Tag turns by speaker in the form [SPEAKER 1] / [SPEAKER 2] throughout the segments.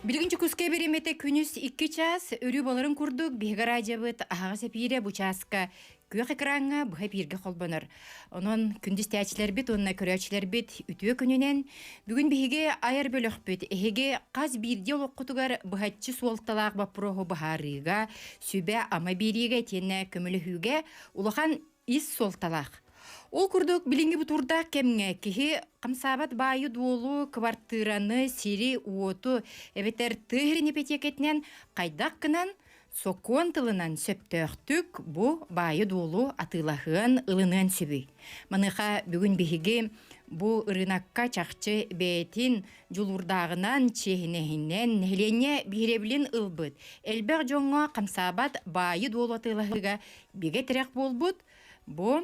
[SPEAKER 1] Билигин Дьокуускай бириэмэтэ күнүс 2 чаас өрүү боларын курдук биһиги радиобыт аһаҕас эпиирэ бу чааска күөх экраҥҥа быһа эпииргэ холбонор. Онон күндү истээччилэрбит уонна көрөөччүлэрбит үтүө күнүнэн бүгүн биһиги айар бөлөхпүт эһиги хас биирдии олоххутугар быһаччы суолталаах боппуруоһу быһаарыыга, сүбэ-ама биэриигэ итиэннэ көмөлөһүүгэ улахан ис суолталаах. Ол курдук билиҥҥи бутуурдаах кэмҥэ киһи хамсаабат баайы-дуолу, кыбартыыраны, сири-уоту эбэтэр тыа сирин ипэтиэкэтинэн хайдах гынан сокуон тылынан сөптөөхтүк бу баайы-дуолу атыылаһыан, ылыныан сөбүй? Маныаха бүгүн биһиги бу ырыынакка чахчы бэйэтин дьулуурдааҕынан, чиэһинэһинэн нэһилиэнньэ биһирэбилин ылбыт, элбэх дьоҥҥо хамсаабат баайы-дуолу атыылаһыыга бигэ тирэх буолбут бу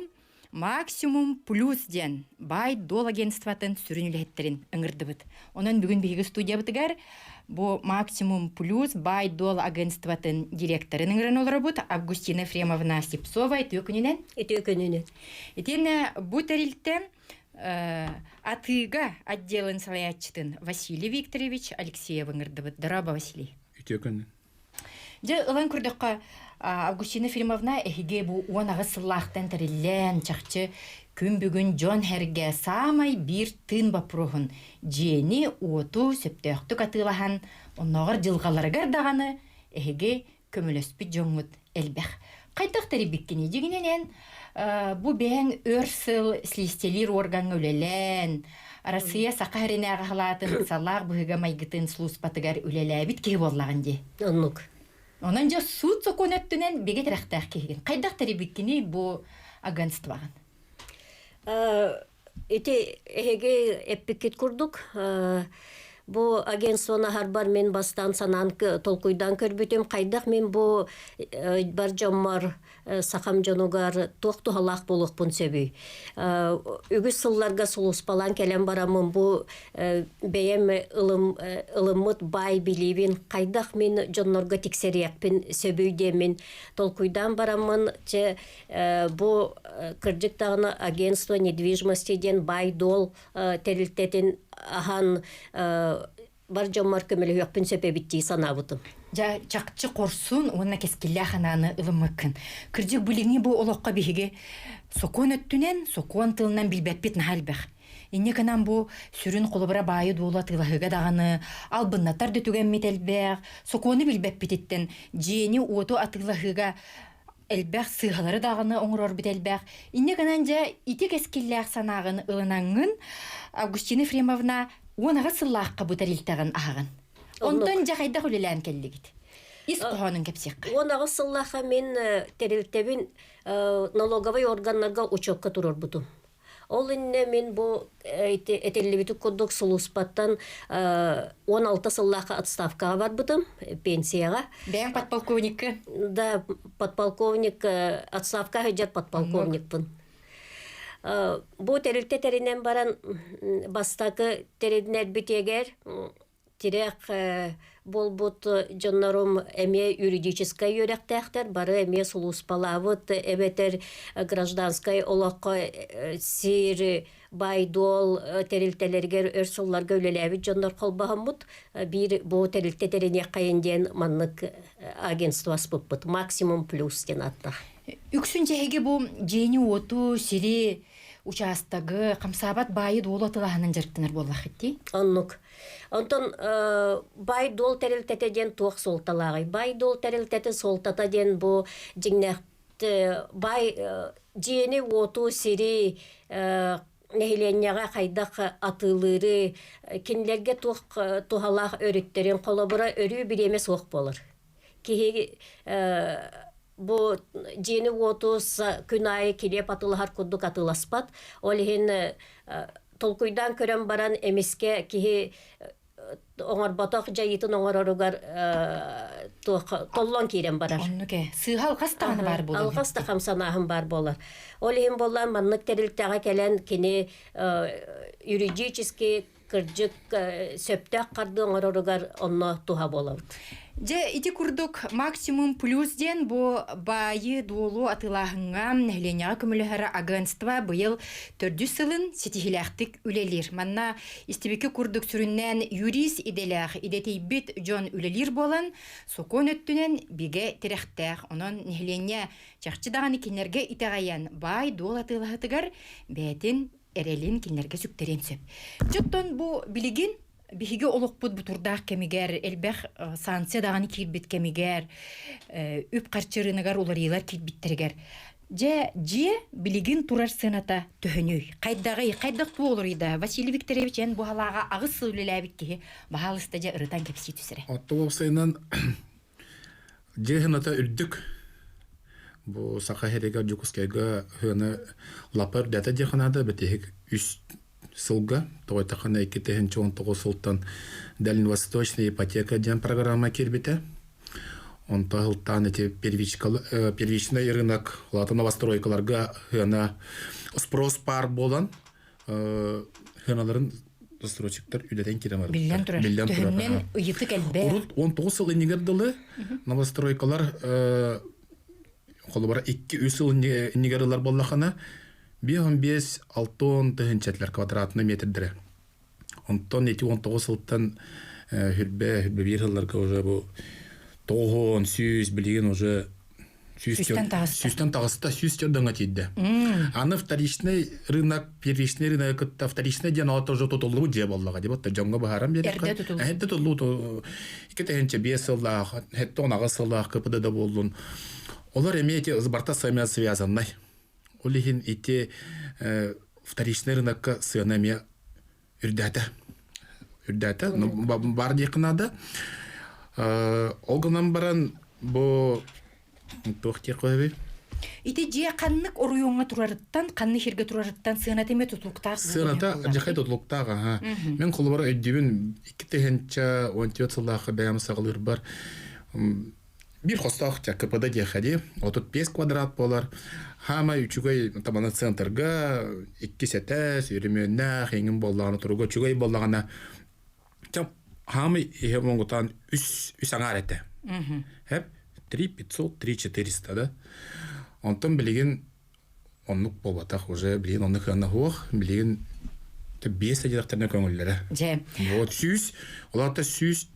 [SPEAKER 1] Максимум Плюс диэн баай-дуол агентствотын сүрүн үлэһиттэрин ыҥырдыбыт. Онон бүгүн биһиги студиябытыгар бу Максимум Плюс баай-дуол агентствотын директорын ыҥыран олоробут Августина Ефремовна Слепцова үтүө күнүнэн.
[SPEAKER 2] Үтүө күнүнэн.
[SPEAKER 1] Итиэннэ бу тэрилтэ атыыга отделын салайааччытын Василий Викторович Алексеев ыҥырдыбыт. Дорообо, Василий.
[SPEAKER 3] Үтүө күнүнэн.
[SPEAKER 1] Дьэ, ылан көрдөххө, Августина Ефимовна эһиги бу 18 сыллаахтан тэриллэн, чахчы күн бүгүн дьон-сэргэ саамай биир тыын боппуруоһун дьиэни-уоту сөптөөхтүк атыылаһан, оннооҕор дьылҕаларыгар даҕаны эһиги көмөлөспүт дьоҥҥут элбэх. Хайдах тэрийбиккиний? Дьиҥинэн эн бу бэйэҥ өр сыл слиистэлиир уоргаҥҥа үлэлээн, Арассыыйа Саха сиринээҕи халаатын салаах быһыыга майгытын сулууспатыгар үлэлээбит киһи буоллаҕын дии.
[SPEAKER 2] Оннук.
[SPEAKER 1] Онон дьэ суут сокуон өттүнэн бигэ тирэхтээх киһигин. Хайдах тэрийбиккиний бу агентствоҕын?
[SPEAKER 2] Ити эһиги эппиккит курдук, бу агентствоны аһарбар мин бастаан санаан толкуйдаан көрбүтүм, хайдах мин бу бар дьоммор сахам дьонугар туох туһалаах буолуохпун сөбүй? Үгүс сылларга сулууспалаан кэлэн бараммын бу бэйэм ылым, ылыммыт баай билиибин хайдах мин дьоннорго тиксэриэхпин сөбүй диэммин толкуйдаан бараммын, чэ Бу кырдьык даҕаны агентство недвижимости диэн баай-дуол тэрилтэтин аһан бар дьоммор көмөлөһүөхпүн сөп эбит дии санаабытым.
[SPEAKER 1] Дьэ, чахчы хорсун уонна кэскиллээх анааны ылыммыккын. Кырдьык билиҥҥи бу олоххо биһиги сокуон өттүнэн, сокуон тылынан билбэппит наһаа элбэх. Инньэ гынан бу сүрүн холобура баайы-дуолу атыылаһыыга даҕаны албыннатар да түгэммит элбэх, сокуону билбэппититтэн дьиэни-уоту атыылаһыыга элбэх сыыһалары даҕаны оҥорорбут элбэх. Инньэ гынан дьэ ити кэскиллээх санааҕын ылынаҥҥын Августина Ефремовна 18 сыллаахха бу тэрилтэҕин аһаҕын. Онтон дьэ хайдах үлэлээн кэллигит? Ис хоһоонун кэпсиэххэ.
[SPEAKER 2] 18 сыллаахха мин тэрилтэбин налоговай органнарга учуокка туруорбутум. Ол иннинэ мин бу этиллибити курдук сулууспаттан 16 сыллаахха отставкаҕа барбытым, пенсияҕа.
[SPEAKER 1] Бэйэҥ подполковникка?
[SPEAKER 2] Да, подполковник, отставка сылдьар подполковникпын. Бу тэрилтэ тэринэн баран бастакы тэринэрбитигэр тирэх буолбут дьоннорум эмиэ юридическай үөрэхтээхтэр, бары эмиэ сулууспалаабыт эбэтэр гражданскай олоххо сир, баай-дуол тэрилтэлэригэр өр сылларга үлэлээбит дьоннор холбоһоммут биир бу тэрилтэ тэриниэххэйин диэн маннык агентство аспыппыт максимум плюс диэн ааттаах.
[SPEAKER 1] Үксүн дьэһиги бу дьиэни-уоту, сири учаастагы хамсаабат баайы-дуолу атылааһынан дьарыктанар буоллаххыт дии?
[SPEAKER 2] Оннук. Онтон баай-дуол тэрилтэтэ диэн туох суолталааҕый? Баай-дуол тэрилтэтин суолтата диэн бу дьиҥнээх баай дьиэни-уоту, сири нэһилиэнньэҕэ хайдах атыылыыры, кинилэргэ туох туһалаах өрүттэрин, холобура, өрүү бириэмэ суох буолар. Киһи бу дьиэни-уоту күн аайы килиэп атыылаһар курдук атыыласпат. Ол иһин толкуйдаан көрөн баран эмискэ киһи оҥорботох дьайыытын оҥороругар туох толлон киирэн барар.
[SPEAKER 1] Оннук ээ. Сыыһа алҕас даҕаны баар буолар.
[SPEAKER 2] Алҕас да хамсанааһын баар буолар. Ол иһин буоллаан маннык тэрилтэҕэ кэлэн кини юридически кырдьык сөптөөх хардыы оҥороругар онно туһа буолабыт.
[SPEAKER 1] Дьэ, ити курдук «Максимум плюс» диэн бу баайы-дуолу атыылааһыҥҥа нэһилиэнньэҕэ көмөлөһөр агентство быйыл төрдүс сылын ситиһиилээхтик үлэлиир. Манна истибикки курдук сүрүннээн юрист идэлээх, идэтийбит дьон үлэлиир буолан, сокуон өттүнэн бигэ тирэхтээх. Онон нэһилиэнньэ чахчы даҕаны кинилэргэ итэҕэйэн баай-дуол атыылаһытыгар бэйэтин эрэлин кинилэргэ сүктэриэн сөп. Дьоттон бу билигин биһиги олохпут бутурдаах кэмигэр, элбэх санкция даҕаны киирбит кэмигэр, үп-харчы рыногар уларыйыылар киирбиттэригэр, дьэ, дьиэ билигин турар сыаната төһөнүй? Хайдаҕый? Хайдах туолуруй да? Василий Викторович, эн бу халааҕа аҕыс сыл үлэлээбит киһи, баһаалыста дьэ ырытан кэпсии түсэрэ.
[SPEAKER 3] Отто уопсайынан дьиэ сыаната үрдүк. Бу Саха сиригэр Дьокуускайга сыана лаппа үрдээтэ диэххэ наада, бэтиһик үс сылга, тоҕойдоххуна 2019 сылтан Дальневосточная ипотека диэн программа киирбитэ. Онто сылтаан ити первичный рынок, улаатан новостройкаларга сыана спрос паар буолан сыаналарын застройщиктар үлэтэн киирэн барбыттар.
[SPEAKER 1] Биллэн турар.
[SPEAKER 3] Биллэн турар.
[SPEAKER 1] Төһөннөн ыйытык элбэх.
[SPEAKER 3] Урут 19 сыл иннигэр дылы новостройкалар холобура 2-3 сыл иннигэр ылар буоллахына 5-5-6 тыһыынча квадратный метрдэрэ. Онтон ити 19 сылтан хүрбэ хүрбэ биир сылларга уже бу 9 100 билигин уже
[SPEAKER 1] Сүүстэн таҕыста.
[SPEAKER 3] Сүүстэн таҕыста, 104 дьоҥҥо тиийдэ. Аны вторичный рынок, первичный рынок кытта вторичный диэн аата уже тутуллубут дьиэ буоллаҕа дии. Вот дьоҥҥо быһааран биэриэххэ.
[SPEAKER 1] Эрдэ тутуллубут.
[SPEAKER 3] Эрдэ тутуллубут. 2005 сыллаах, 18 сыллаах КПД да буоллун. Олор эмиэ эти барта связаннай. Ол иһин ити вторичный рынокка сыана эмиэ үрдээтэ. Үрдээтэ. Бар диэххэ наада. Ол гынан баран бу туох диэх көһөбүй?
[SPEAKER 1] Ити дьиэ ханнык оройуоҥҥа турарыттан, ханнык сиргэ турарыттан сыаната эмиэ тутулуктаах
[SPEAKER 3] Сыаната дьахай тутулуктаах аха. Мен холобура өйдүүбүн 2014 сыллаахха бэйэм саҕалыырбар биир хостоох КПД диэхэ дии 35 квадрат буолар хаамай үчүгэй табаны центрга иккис этээс өрөмүөннээх эҥин буоллаҕына туруга үчүгэй буоллаҕына хаамай иһэ моҥгутаан үс үс аҥаар этэ хэп 3 500 3 400 да онтон билигин оннук буолбатах уже билигин оннук кыанна суох билигин биэс дьахтарына көҥүллэрэ
[SPEAKER 1] дьэ
[SPEAKER 3] вот 100 олорто 100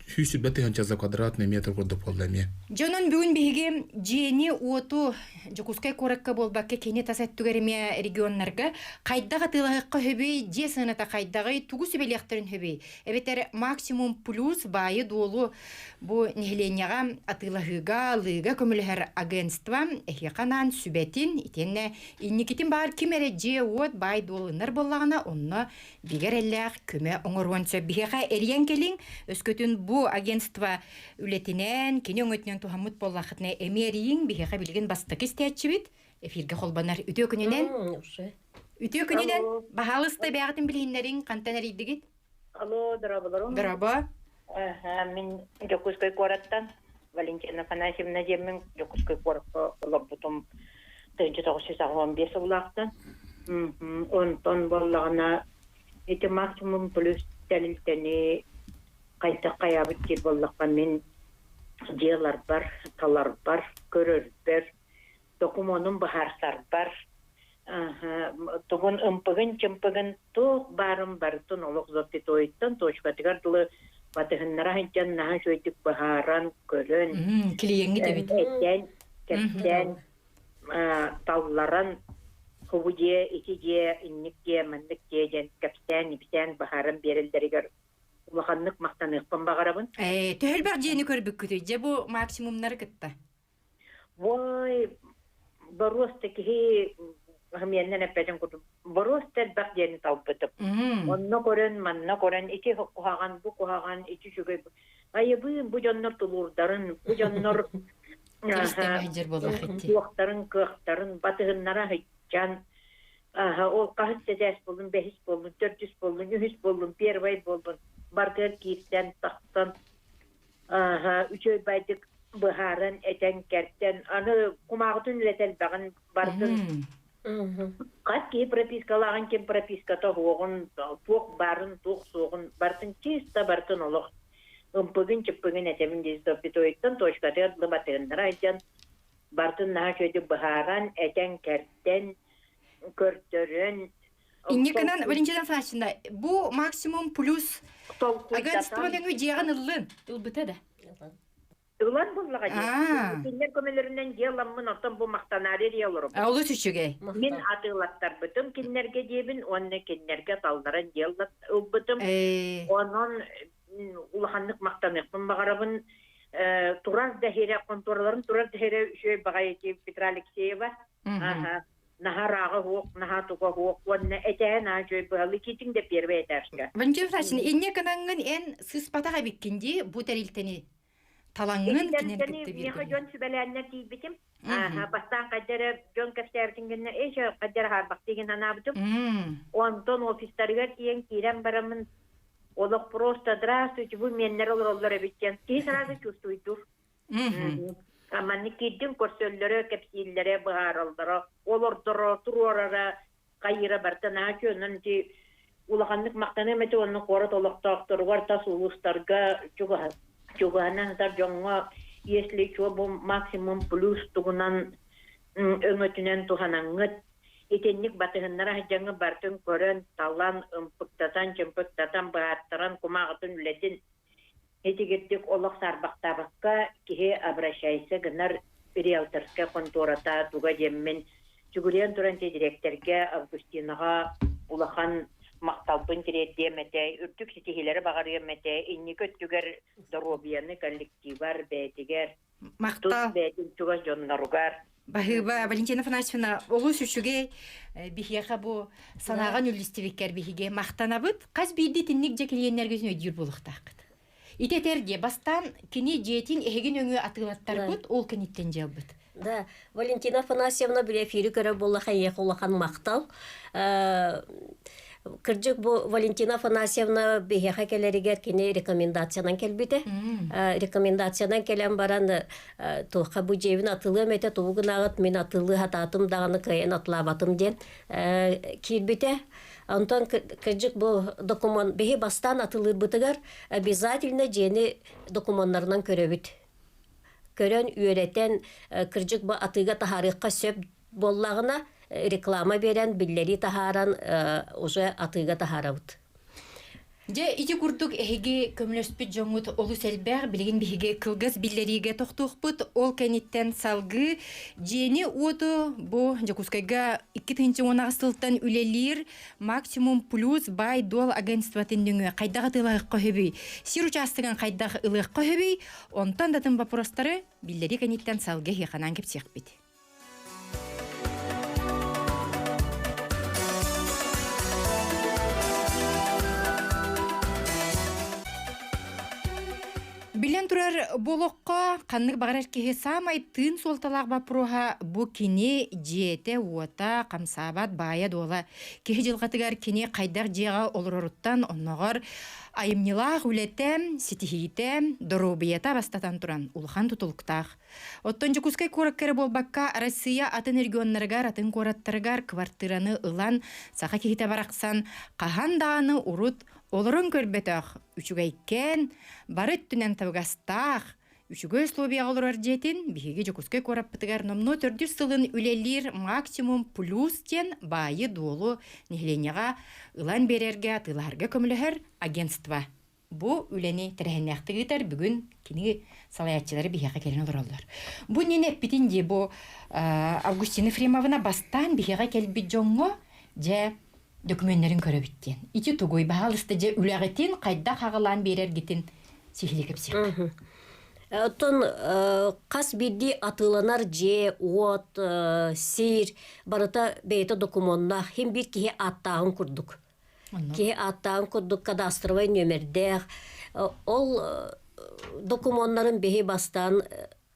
[SPEAKER 3] 120 тыһыынча за квадратный метр курдук буолла эмиэ.
[SPEAKER 1] Дьонон бүгүн биһиги дьиэни-уоту Дьокуускай куоракка буолбакка кини тас өттүгэр эмиэ регионнарга хайдах атыылаһыахха сөбүй, дьиэ сыаната хайдаҕый, тугу сүбэлиэхтэрин сөбүй? Эбэтэр максимум плюс баайы-дуолу бу нэһилиэнньэҕэ атыылаһыыга, ылыыга көмөлөһөр агентство эһиэхэ анаан сүбэтин, итиэннэ инникитин баар ким эрэ дьиэ-уот баай-дуол ынар буоллаҕына, онно бигэ эрэллээх көмө оҥоруон сөп. Биһиэхэ эрийэн кэлиҥ, өскөтүн бу агентство үлэтинэн, кини өҥөтүнэн туһаммыт буоллаххытына эмиэ эрийиҥ, биһиэхэ билигин бастакы истээччибит эфиргэ холбонор. Үтүө күнүнэн! Үтүө күнүнэн! Баһаалыста бэйэҕитин билиһиннэриҥ, хантан эрийдигит?
[SPEAKER 4] Алло, дорооболорум.
[SPEAKER 1] Дорообо.
[SPEAKER 4] Мин Дьокуускай куораттан Валентина Афанасьевна диэммин Дьокуускай куоракка олорбутум 1985 сыллаахтан. Онтон буоллаҕына ити максимум плюс тэрилтэни хайдах хайаабыт диир буоллахха мин дьиэларбар, таларбар, көрөрбөр, докумуонум быһаарсарбар тугун ымпыгын-чымпыгын туох баарын барытын олох запятойуттан точкатыгар дылы батыһыннара сылдьан наһаа үчүгэйдик быһааран көрөн
[SPEAKER 1] Клиеҥҥит эбит.
[SPEAKER 4] этэн кэпсээн талларан хубу дьиэ ити дьиэ инник дьиэ маннык дьиэ диэн кэпсээн ипсээн быһааран биэрэллэригэр улаханнык махтаныахпын баҕарабын.
[SPEAKER 1] Төһө элбэх дьиэни көрбүккүтүй? Дьэ бу максимумнары кытта.
[SPEAKER 4] Уой, боруоста киһи хымиэннэн эппэтин курдук боруоста элбэх диэни талбытым. Онно көрөн, манна көрөн, ити куһаҕан, бу куһаҕан, ити үчүгэй. Айыбыын бу дьоннор тулуурдарын, бу дьоннор туохтарын, кыахтарын батыһыннара сылдьан, ол хаһыс сэтээс буоллун, бэһис буоллун, төрдүс буоллун, үһүс буоллун, первый буоллун, барытыгар киирсэн, тахсан, үчүгэй байдык быһааран этэн кэртэн аны кумааҕытын үлэтэ элбэҕин барытын хас киһи пропискалааҕын ким прописката суоҕун туох баарын туох суоҕун барытын чисто барытын олох. Ымпыгын-чыппыгын этэбин дии запятойуттан точкатыгар дылы батыһыннара сылдьан бартын наһаа үчүгэйдик быһааран, этэн-кэрдэн, көрдөрөн
[SPEAKER 1] Инньэ гынан Валентина Афанасьевна, бу максимум плюс агентство нөҥүө дьиэҕин ыллын. Ылбыта да.
[SPEAKER 4] Ылан буллаҕа дии. Кинилэр көмөлөрүнэн дьиэ ыламмын, оттон бу махтанаары эрийэ олоробун.
[SPEAKER 1] Олус үчүгэй.
[SPEAKER 4] Мин атыылаттарбытым кинилэргэ диэбин уонна кинилэргэ талларан дьиэ ылбытым. Онон улаханнык махтаныахпын баҕарабын. Турар да иһирэ, хонтуораларын турар да иһирэ үчүгэй баҕайы Петра Алексеева. Наһаа ырааҕа суох, наһаа туга суох уонна этээһин аа үчүгэй быһалыы киитиҥ да первый этажка.
[SPEAKER 1] Валентина Афанасьевна, инньэ гынаҥҥын эн сыыспатах эбиккин дии бу тэрилтэни талаҥҥын кинини кытта
[SPEAKER 4] Миэхэ дьон сүбэлээннэр тиийбитим. Бастаан хайда эрэ дьон кэпсээбитин гэннэ ээ хайда эрэ хаарбахтыгын санаабытым. Онтон офистарыгар тиийэн киирэн бараммын олох просто здравствуйте, бу миэннэр олороллор эбит диэн киһи сразу чувствуйдуур. Маннык киирдим көрсөллөрө, кэпсииллэрэ, быһаараллара, олордоро, туруорара, хайыыра барыта наһаа үчүгэй. Онон ити улаханнык махтаныам этэ уонна куорат олохтоохторугар тас улуустарга чугаһынан сытар дьоҥҥо если чуо бу максимум плюс тугунан өҥөтүнэн туһанаҥҥыт итинник батыһыннара сылдьаҥҥыт барытын көрөн, талан, ымпыктатан, чымпыктатан, быһааттаран кумааҕытын үлэтин Итигирдик олох саарбахтаабакка киһи обращайся гынар риэлторскай хонтуората туга диэммин сүгүрүйэн туран ити дириэктэргэ Августинаҕа улахан махталбын тириэрдиэм этэ, үрдүк ситиһиилэри баҕарыам этэ, инники өттүгэр доруобуйаны коллективар бэйэтигэр, тус
[SPEAKER 1] Махтал.
[SPEAKER 4] бэйэтин чугас дьонноругар.
[SPEAKER 1] Баһыыба, Валентина Афанасьевна, олус үчүгэй биһиэхэ бу санааҕын үллэстибиккэр биһиги махтанабыт. Хас биирдии итинник дьэ клиеннэргитин өйдүүр буолуохтааххыт. Ити этэр дии, бастаан кини дьиэтин эһигин өҥүө атыылаттарбыт, ол кэнниттэн дьыалбыт.
[SPEAKER 2] Да, Валентина Афанасьевна били эфири көрөр буоллаха эйиэхэ улахан махтал. Кырдьык бу Валентина Афанасьевна биһиэхэ кэлэригэр кини рекомендациянан кэлбитэ. Рекомендациянан кэлэн баран туохха бу дьиэбин атылыам этэ тугу гынаҕыт мин атылыы хатаатым даҕаны кыайан атлаабатым диэн киирбитэ. Онтон кырдьык бу документ биһи бастаан атылыырбытыгар обязательно дьиэни докумуоннарынан көрөбүт. Көрөн үөрэтэн кырдьык бу атыыга таһаарыахха сөп буоллаҕына реклама биэрэн биллэрии таһааран уже атыыга таһаарабыт.
[SPEAKER 1] Дьэ, ити курдук эһиги көмөлөспүт дьоҥҥут олус элбэх. Билигин биһиги кылгас биллэриигэ тохтуохпут. Ол кэнниттэн салгыы дьиэни-уоту бу Дьокуускайга 2018 сылтан үлэлиир Максимум Плюс баай-дуол агентствотын нөҥүө хайдах атыылаһыахха сөбүй? Сир учаастагын хайдах ылыахха сөбүй? Онтон да атын боппуруостары биллэрии кэнниттэн салгыы эһиэхэ кэпсиэхпит. Билэн турар бу олоххо ханнык баҕарар киһи саамай тыын суолталаах боппуруоһа бу кини дьиэтэ-уота, хамсаабат баайа-дуола. Киһи дьылҕатыгар кини хайдах дьиэҕэ олороруттан онноҕор айымньылаах үлэтэ, ситиһиитэ, доруобуйата бастатан туран улахан тутулуктаах. Оттон Дьокуускай куоракка эрэ буолбакка, Россия атын регионнарыгар, атын куораттарыгар квартираны ылан, саха киһитэ барахсан хаһан даҕаны урут олорон көрбөтөх, үчүгэйкээн, бары өттүнэн табыгастаах, үчүгэй условияҕа олорор дьиэтин биһиги Дьокуускай куораппытыгар номнуо төрдүс сылын үлэлиир максимум плюс диэн баайы-дуолу нэһилиэнньэҕэ ылан биэрэргэ, атыылаһарга көмөлөһөр агентство Бу үлэни тэрээһиннээхтик ыытар бүгүн кини салайааччылары биһиэхэ кэлэн олороллор. Бу иннинэ эппитин дии бу Августина Ефремовна бастаан биһиэхэ кэлбит дьоҥҥо дьэ докумүөннэрин көрөбүт диэн. Ити тугуй баһаалыста дьэ үлэҕитин хайдах аҕалаан биэрэргитин сиһилии кэпсиэххэ.
[SPEAKER 2] Оттон хас биирдии атыыланар дьиэ, уот, сир барыта бэйэтэ докумуоннаах, хим биир киһи ааттааҕын курдук. Киһи ааттааҕын курдук кадастровай нүөмэрдээх. Ол докумуоннарын биһи бастаан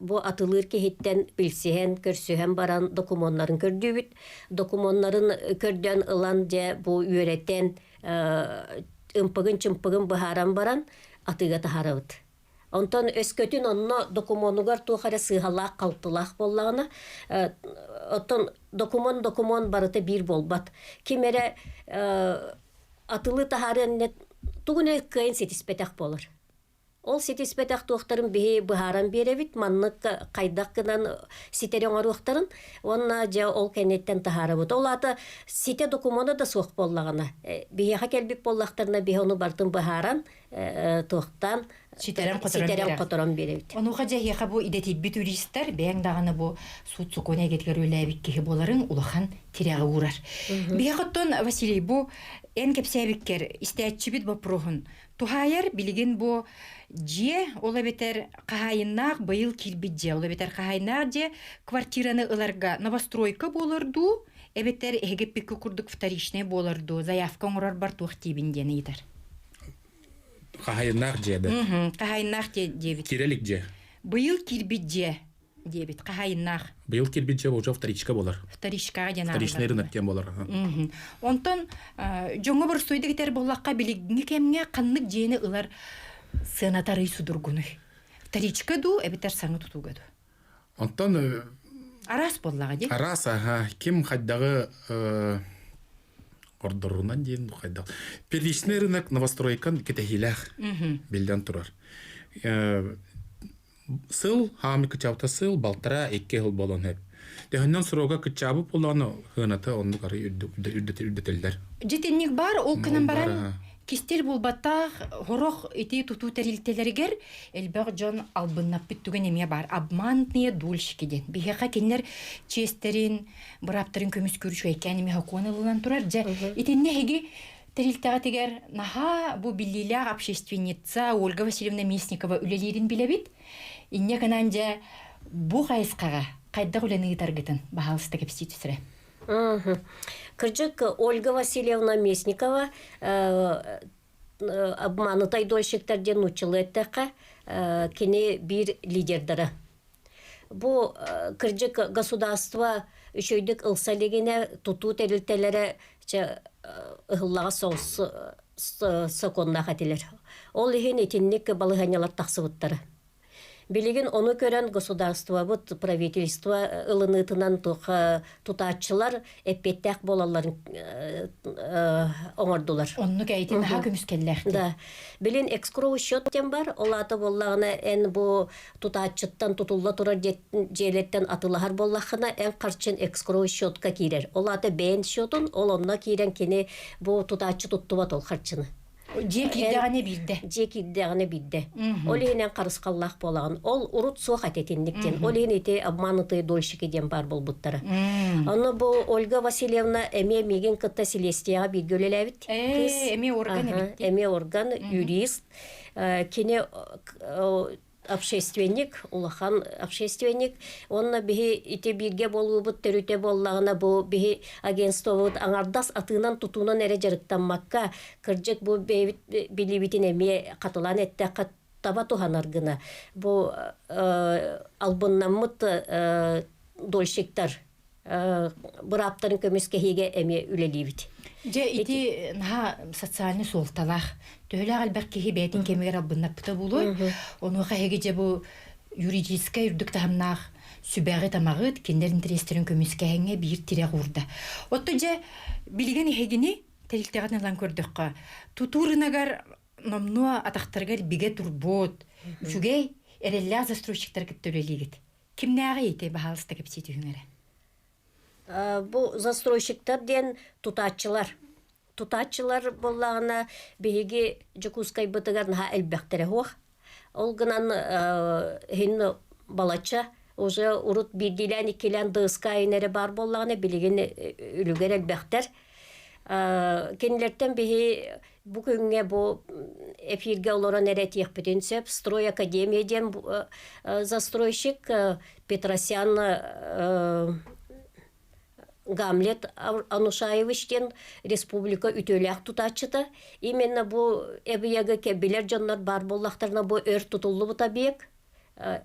[SPEAKER 2] бу атылыыр киһиттэн билсиһэн, көрсүһэн баран докумуоннарын көрдүүбүт. Докумуоннарын көрдөөн ылан дьэ бу үөрэтэн ымпыгын-чымпыгын быһааран баран атыыга таһаарабыт. Онтон өскөтүн онно докумуонугар туох эрэ сыыһалаах-халтылаах буоллаҕына, оттон докумуон докумуон барыта биир буолбат. Ким эрэ атылыы таһаарыан тугун эрэ кыайан ситиспэтэх буолар. Ол ситиспэтэх туохтарын биһи быһааран биэрэбит, маннык хайдах гынан ситэри оҥоруохтарын уонна дьэ ол кэнниттэн таһаарабыт. Ол аата ситэ докумуона да суох буоллаҕына, биһиэхэ кэлбит буоллахтарына биһи ону барытын быһааран, туохтаан
[SPEAKER 1] ситэрэн-хоторон
[SPEAKER 2] биэрэбит.
[SPEAKER 1] Онуоха дьэ эһиэхэ бу идэтийбит юристар бэйэҥ даҕаны бу суут-сокуон эйгэтигэр үлэлээбит киһи буоларыҥ улахан тирэҕи уурар. Биһиэхэ оттон Василий бу эн кэпсээбиккэр истээччибит боппуруоһун туһаайар билигин бу дьиэ ол эбэтэр хаһаайыннаах быйыл киирбит дьиэ ол эбэтэр хаһаайыннаах дьиэ квартираны ыларга новостройка буолар дуу эбэтэр эһиги эппиккэ курдук вторичный буолар дуу заявка оҥорорбор туох диибин диэн ыйытар.
[SPEAKER 3] Хаһайыннаах дьиэ да.
[SPEAKER 1] Хаһайыннаах диэбит.
[SPEAKER 3] Кирелик дьиэ.
[SPEAKER 1] Быйыл киирбит дьиэ диэбит хаһайыннаах.
[SPEAKER 3] Быйыл киирбит дьиэ уже вторичка буолар.
[SPEAKER 1] Вторичкаҕа диэн
[SPEAKER 3] Вторичный рынок диэн буолар.
[SPEAKER 1] Онтон дьоҥҥо боростуойдук этэр буоллахха билиҥҥи кэмҥэ ханнык дьиэни ылар сыанатарый судургунуй? Вторичка дуу эбэтэр саҥа тутууга дуу?
[SPEAKER 3] Онтон
[SPEAKER 1] араас буоллаҕа дии.
[SPEAKER 3] Араас аха ким хайдаҕы ордорунан диэн хайдах. Первичный рынок новостройкан кэтэһиилээх биллэн турар. Сыл хаамы кычаабыта сыл балтараа икки сыл буолан сөп. Төһөннөн срога кычаабыт буоллаҕына сыаната оннук арый үрдэтиллэр.
[SPEAKER 1] Дьитинник бар ол гынан баран кистэл буолбатах хорох ити тутуу тэрилтэлэригэр элбэх дьон албыннаппыт түгэн эмиэ баар. Обманные дольщики диэн. Биһиэхэ кинилэр чиэстэрин, бырааптарын көмүскүүр үчүгэйкээн эмиэ сокуон ылынан турар. Дьэ, итиннэ эһиги тэрилтэҕитигэр наһаа бу биллиилээх общественница Ольга Васильевна Местникова үлэлиирин билэбит. Инньэ гынан дьэ бу хайысхаҕа хайдах үлэни ыытаргытын баһаалыста кэпсии түсрэ.
[SPEAKER 2] Кырдьык, Ольга Васильевна Местникова обманутай дольщиктар диэн нууччалыы эттэххэ, кини биир лидердара. Бу кырдьык государство үчүгэйдик ылса илигинэ тутуу тэрилтэлэрэ чэ ыһыллаҕас соҕус сокуоннаах этилэр. Ол иһин итинник балаһыанньалар тахсыбыттара. Билигин ону көрөн государствобыт, правительство ылыныытынан туох тутааччылар эппиэттээх буолалларын оҥордулар.
[SPEAKER 1] Оннук эйтин наһаа көмүскэллээх.
[SPEAKER 2] Да. Билин экскроу счет диэн бар. Ол аата буоллаҕына эн бу тутааччыттан тутулла турар дьиэлэртэн атылаһар буоллаххына эн харчын экскроу счетка киирэр. Ол аата бэйэн счетун, ол онно киирэн кини бу тутааччы туттубат ол харчыны.
[SPEAKER 1] Дьиэ киирдэҕинэ биирдэ.
[SPEAKER 2] Дьиэ киирдэҕинэ биирдэ. Ол иһинэн харысхаллаах буолаҕын. Ол урут суох этэ итинник диэн. Ол иһин ити обманутые дольщики диэн баар буолбуттара. Онно бу Ольга Васильевна эмиэ миигин кытта силиэстийэҕэ бииргэ үлэлээбит кыыс.
[SPEAKER 1] Эмиэ орган эбит.
[SPEAKER 2] Эмиэ орган, юрист. Кини общественник, улахан общественник. Уонна биһи ити бииргэ буолуубут төрүтэ буоллаҕына бу биһи агентствобут аҥардас атыынан тутуунан эрэ дьарыктаммакка, кырдьык бу бэйэбит билиибитин эмиэ хатылаан эттэххэ таба туһанар гына бу албыннаммыт дольщиктар бырааптарын көмүскэһиигэ эмиэ үлэлиибит.
[SPEAKER 1] Дьэ ити наһаа социальный суолталаах. Төһөлөөх элбэх киһи бэйэтин кэмигэр албыннаппыта буолуой. Онуоха эһиги дьэ бу юридическай үрдүк таһымнаах сүбэҕит-амаҕыт кинилэр интэриэстэрин көмүскэһиҥҥэ биир тирэх уурда. Оттон дьэ билигин эһигини тэрилтэҕин ылан көрдөххө, тутуу рыногар номнуо атахтарыгар бигэ турбут, үчүгэй, эрэллээх застройщиктар кытта үлэлиигит. Кимнээҕий ити баһаалыста кэпсии түһүҥ эрэ.
[SPEAKER 2] Бу застройщиктар диэн тутааччылар. Тутааччылар буоллаҕына биһиги Дьокуускайбытыгар наһаа элбэхтэрэ суох. Ол гынан иһин балачча уже урут биирдиилээн иккилээн ДСК эрэ баар буоллаҕына билигин үлүгэр элбэхтэр. Кинилэртэн биһи Бу күҥҥэ бу эфиргэ олорон эрэ этиэхпитин сөп. Строй Академия диэн застройщик Петросян Гамлет Анушаевич диэн республика үтүөлээх тутааччыта. Именно бу эбийиэгэ билэр дьоннор баар буоллахтарына бу өр тутуллубут объект.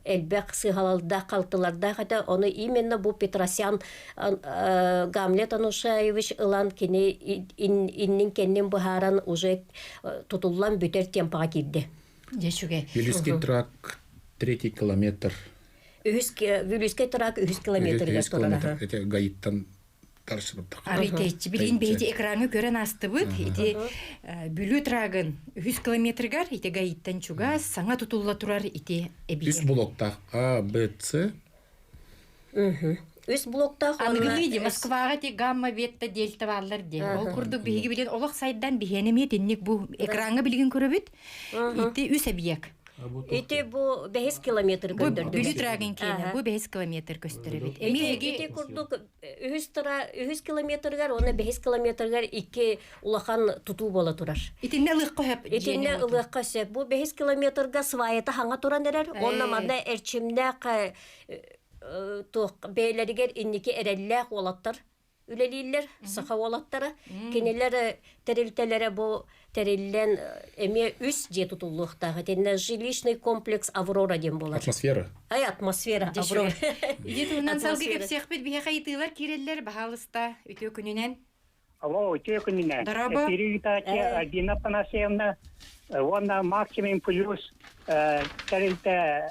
[SPEAKER 2] Элбэх сыыһалардаах, халтылардаах этэ. Ону именно бу Петросян Гамлет Анушаевич ылан кини иннин-кэннин быһааран уже тутуллан бүтэр темпаҕа киирдэ.
[SPEAKER 1] Дьэ үчүгэй.
[SPEAKER 3] Вилюйский тракт третий километр.
[SPEAKER 2] Үһүс Вилюйский тракт үһүс километрыгар
[SPEAKER 3] турар. Это гаиттан. Тарсыбыттах.
[SPEAKER 1] Арый тэйчи билигин биһиги экраҥҥа көрөн аастыбыт. Ити Бүлүү трагын үһүс километрыгар ити гаиттан чугас саҥа тутулла турар ити эбийиэк.
[SPEAKER 3] Үс блоктаах А, Б, С.
[SPEAKER 2] Үс блоктаах
[SPEAKER 1] Аныгылыы ди Москваҕа ити гамма, бета, дельта бааллар ди. Ол курдук биһиги билин олох сайдан биһиэнэ эмиэ итинник бу экраҥҥа билигин көрөбүт. Ити үс эбийиэк.
[SPEAKER 2] Ити бу бэһис километр көрдөрдүбүт.
[SPEAKER 1] Бүлүү трагын киэнэ бу бэһис километр көстөр эбит. Эмиэ
[SPEAKER 2] ити курдук үһүс тыра үһүс километрыгар уонна бэһис километрыгар икки улахан тутуу буола турар.
[SPEAKER 1] Итиннэ ылыахха сөп.
[SPEAKER 2] Итиннэ ылыахха сөп. Бу бэһис километрга сваята хаҥа туран эрэр. Онно манна эрчимнээх туох бэйэлэригэр инники эрэллээх уолаттар үлэлииллэр саха уолаттара. Кинилэр тэрилтэлэрэ бу тэриллэн эмиэ үс дьиэ тутуллуохтаах. Итиннэ жилищный комплекс Аврора диэн буолар.
[SPEAKER 3] Атмосфера.
[SPEAKER 2] Ай, атмосфера, Аврора.
[SPEAKER 1] Ити туһунан салгыы кэпсиэхпит биһиэхэ ыйытыылар киирэллэр, баһаалыста, үтүө күнүнэн.
[SPEAKER 5] Алло, үтүө күнүнэн.
[SPEAKER 1] Дорообо.
[SPEAKER 5] Эфири ыытааччы Альбина Афанасьевна уонна Максимум Плюс тэрилтэ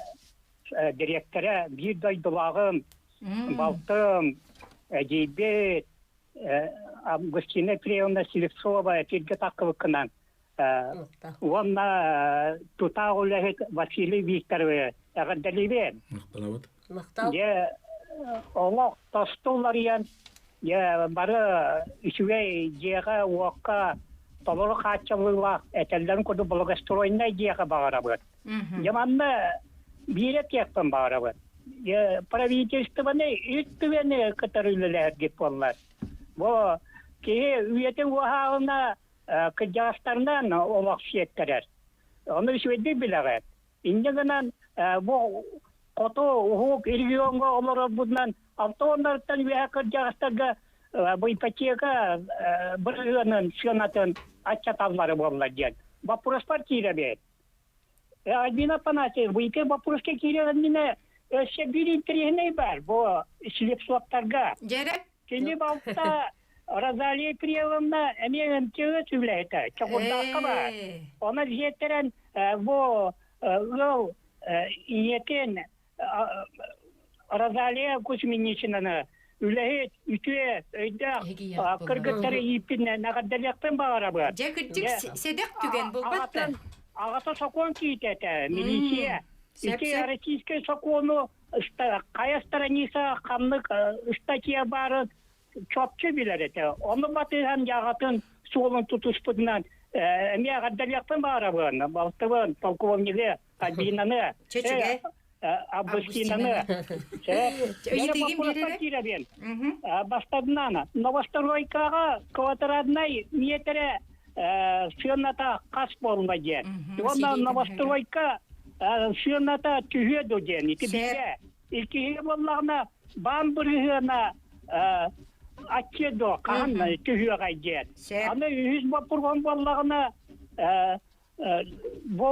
[SPEAKER 5] дириэктэрэ биир дойдулааҕым Балтым, эдьиийбит Августина Ефремовна Слепцова этииргэ таххыбыккынан уонна тутаах үлэһит Василий Викторовы эҕэрдэлиибин.
[SPEAKER 3] Махтанабыт.
[SPEAKER 2] Махтал.
[SPEAKER 5] Дьэ, олох тосту уларыйан, дьэ, бары үчүгэй дьиэҕэ-уокка толору хааччыллыылаах этэллэрин курдук благостроеннай дьиэҕэ баҕарабыт. Дьэ манна биир этиэхпин баҕарабын. Правительствоны үт түгэни кытары үлэлэһэргит буоллар. Бу киһи үйэтин уһааҕына кырдьаҕастарынан олох сиэттэрэр. Ону үчүгэйдик билэҕит. Инньэ гынан бу хоту уһук региоҥҥа олорорбутунан автооннартан үөһэ кырдьаҕастарга бу ипотека бырыһыанын сыанатын аччаталлара буолла диэн боппуруоспар киирэбит. Альбина Афанасьевна, бу ити боппуруска киириэҕиннинэ өссө биир интэриэһинэй баар бу слепсоттарга.
[SPEAKER 1] Дьэрэ.
[SPEAKER 5] Кини балта Розалия Кирилловна эмиэ МТС үлэһитэ, Чокурдаахха баар. Онон сиэттэрэн бу ыал ийэтин Розалия Кузьминичнаны үлэһит, үтүө, өйдөөх кыргыттары ииппинэн эҕэрдэлиэхпин баҕарабын.
[SPEAKER 1] Дьэ, кырдьык сэдэх түгэн буолбат да?
[SPEAKER 5] Аҕата сокуон киитэтэ, милиция. Ити российскай сокуону хайа страница ханнык статья баарын чопчу билэр этэ. Ону батыһан дьаҕатын суолун тутуспутунан эмиэ эҕэрдэлиэхпин баҕарабын. Балтыбын, полковнигы Альбинаны,
[SPEAKER 1] Чөчүгэ.
[SPEAKER 5] Августинаны,
[SPEAKER 1] Ыйытыгын биэрэрэ?
[SPEAKER 5] Бастадынан, новостройкаҕа квадратнай миэтэрэ сыаната хас буолла диэн. Уонна новостройка сыаната түһүө дуо диэн. Ити биирэ. Иккиһи буоллаҕына, баан бырыһыана аччыа дуо, хаһан түһүөҕэй диэн. Аны үһүс боппуруон буоллаҕына, бу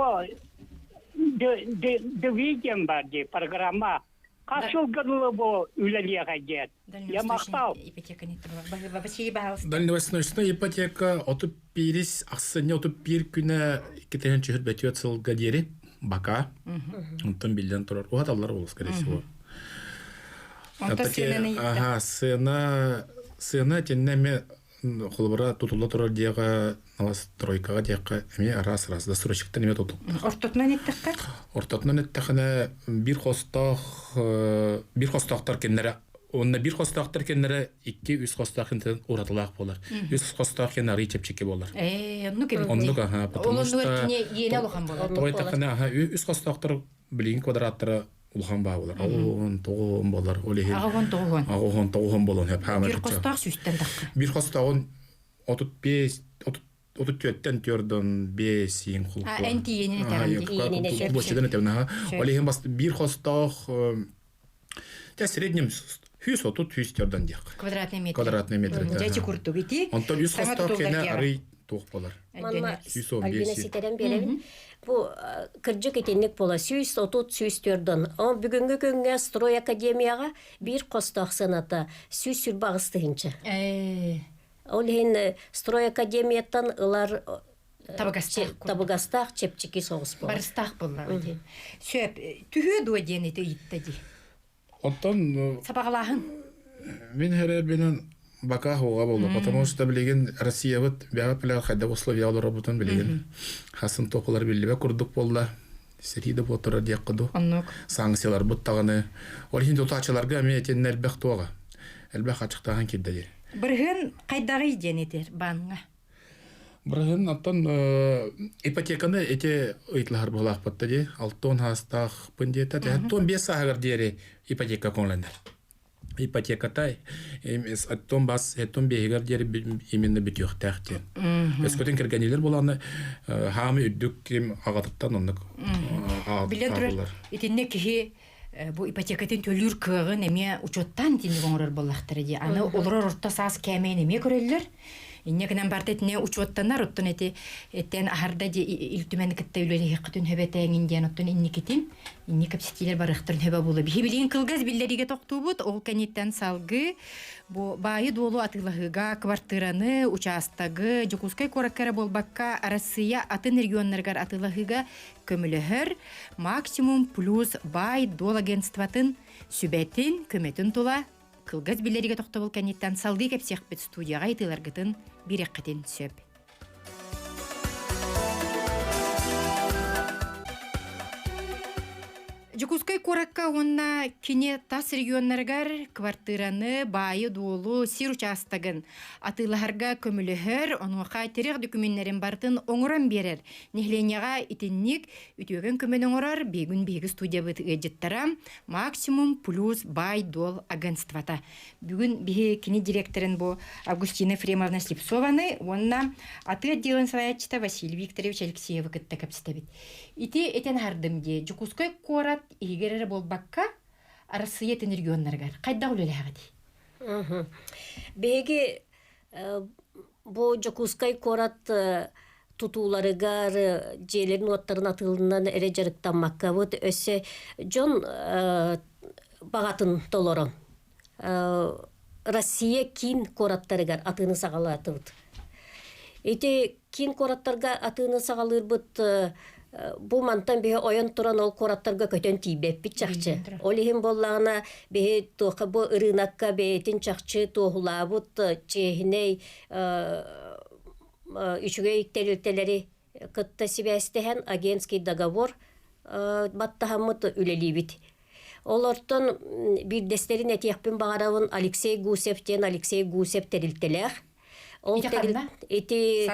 [SPEAKER 5] ДВ диэн бар дии программа хас сылга дылы бу үлэлиэҕэй диэн я махтал
[SPEAKER 3] Дальневосточная ипотека 31 ахсынньы 31 күнэ 2024 сылга диэри бака онтон биллэн турар уһаталлар ол скорее всего Ага, сцена сцена тиннэ эми Холобура, тутулла турар дьиэҕэ, новостройкаҕа диэххэ эмиэ араас-араас застройщиктан эмиэ тутуллар.
[SPEAKER 1] Ортотунан эттэххэ?
[SPEAKER 3] Ортотунан эттэххинэ, биир хостоох биир хостоохтор кинилэрэ уонна биир хостоохтор кинилэрэ икки-үс хостоох кинилэртэн уратылаах буолар. Үс хостоох кинилэр арыый чэпчэки буолар.
[SPEAKER 1] Ээ, оннук эбит.
[SPEAKER 3] Оннук, аха, потому
[SPEAKER 1] Ол
[SPEAKER 3] что
[SPEAKER 1] оннугар кини иэнэ улахан буолар.
[SPEAKER 3] Тоҕо эттэххинэ, аха, үс хостоохтор билигин квадраттара улахан баа буолар. Аҕыс тоҕуон буолар. Ол иһин
[SPEAKER 1] Аҕыс тоҕуон.
[SPEAKER 3] Аҕыс тоҕуон буолуон сөп.
[SPEAKER 1] Биир хостоох сүүстэн тахха.
[SPEAKER 3] Биир хостооҕун 35 34-тэн төрдөн бесиин
[SPEAKER 1] хулку. А эн тиийэнин этэҕин
[SPEAKER 3] дии. Площадын этэбин аха. Ол иһин биир хостоох те среднем хүс отут хүс төрдөн диэх.
[SPEAKER 1] Квадратный метр.
[SPEAKER 3] Квадратный метр.
[SPEAKER 1] Дьэ курдук ити.
[SPEAKER 3] Онтон үс хостоох кэнэ арый туох болар.
[SPEAKER 2] Манна Альбина ситэрэн биэрэбин. Бу кырдьык итинник буола 130 104 Ол бүгүҥҥү күҥҥэ строй академияҕа биир хостоох сыаната 128 тыһыынча. Ол иһин строй академияттан ылар табыгастаах чэпчэки соҕус буолар.
[SPEAKER 1] Барыстаах буоллаҕа дии. Сөп, түһүө дуо диэн ити ыйытта дии.
[SPEAKER 3] Оттон
[SPEAKER 1] Сабаҕалааһын.
[SPEAKER 3] Мин хэрэрбинэн. Бака хуга болду, потому что билигин Россиябыт бэҕэ пилэр хайдах условия олоробутун билигин хасын токулар биллибэ курдук болла. Сэрии да буотура диэх куду.
[SPEAKER 1] Оннук.
[SPEAKER 3] Санкцияларбыт даҕаны. Ол иһин тутааччыларга эмиэ итиннэ элбэх туоҕа. Элбэх ачыктааһын киирдэ диир.
[SPEAKER 1] Бырыһыан хайдаҕый диэн этэр бааҥҥа?
[SPEAKER 3] Бырыһын оттон ипотеканы ити ыйытылаһар буолаахпыт да дии. Алтон хаастаахпын диэтэ. 15 сааһыгар диэри ипотека көҥүллэнэр. Ипотеката оттон бас оттон биэһигэр диэри именно бүтүөхтээх диэн. Өскөтүн кэргэнилэр буланы хаамы үрдүк ким аҕатыттан оннук
[SPEAKER 1] Билэн турар, итиннэ киһи бу ипотекатын төлүүр кыаҕын эмиэ учуоттаан итинник оҥорор буоллахтара дии. Аны олорор орто саас кээмэйин эмиэ көрөллөр. Инньэ гынан барда итинэ учуоттанар, оттон эти эттэн аһарда ди Ил Түмэн кытта үлэлэһиэххитин сөбөтээҥин диэн оттон инникитин инни кэпсэтиилэр барыахтарын сөбө буолуо. Биһи билигин кылгас биллэриигэ тохтуубут, ол кэнниттэн салгыы бу баайы-дуолу атыылаһыыга квартираны, учаастагы Дьокуускай куоракка эрэ буолбакка Арассыыйа атын регионнарыгар атыылаһыыга көмөлөһөр Максимум плюс баай-дуол агентствотын сүбэтин, көмөтүн тула кылгас биллэриигэ тохтобул кэнниттэн салгыы кэпсиэхпит студияҕа ыйытыыларгытын биэриэххитин сөп. Дьокуускай куоракка уонна кини тас регионнарыгар квартираны, баайы-дуолу, сир учаастагын атыылаһарга көмөлөһөр, онуоха тирэх дөкүмүннэрин барытын оҥорон биэрэр. Нэһилиэнньэҕэ итинник үтүөкэн көмөнү оҥорор Бегун биһиги студиябыт ыалдьыттара Максимум плюс баай-дуол агентствота. Бүгүн биһи кини директорын бу Августина Ефремовна Слепцованы уонна атыы отделын салайааччыта Василий Викторович Алексеевы кытта кэпсэтэбит. Ити этэн аһардым дии, Дьокуускай куорат иһигэр эрэ буолбакка, Арассыыйа атын регионнарыгар хайдах үлэлээҕитий?
[SPEAKER 2] Биһиги бу Дьокуускай куорат тутууларыгар дьиэлэрин уоттарын атыылынан эрэ дьарыктаммаккабыт өссө дьон баҕатын толорон Россия киин куораттарыгар атыыны саҕалаатыбыт. Ити киин куораттарга атыыны саҕалыырбыт бу мантан биһи ойон туран ол куораттарга көтөн тиийбэппит чахчы. Ол иһин буоллаҕына биһи туохха бу ырыынакка бэйэтин чахчы туоһулаабыт чиэһинэй үчүгэй тэрилтэлэри кытта сибээстэһэн агентский договор баттаһаммыт үлэлиибит. Олортон биирдэстэрин этиэхпин баҕарабын Алексей Гусев диэн Алексей Гусев тэрилтэлээх. Ол ити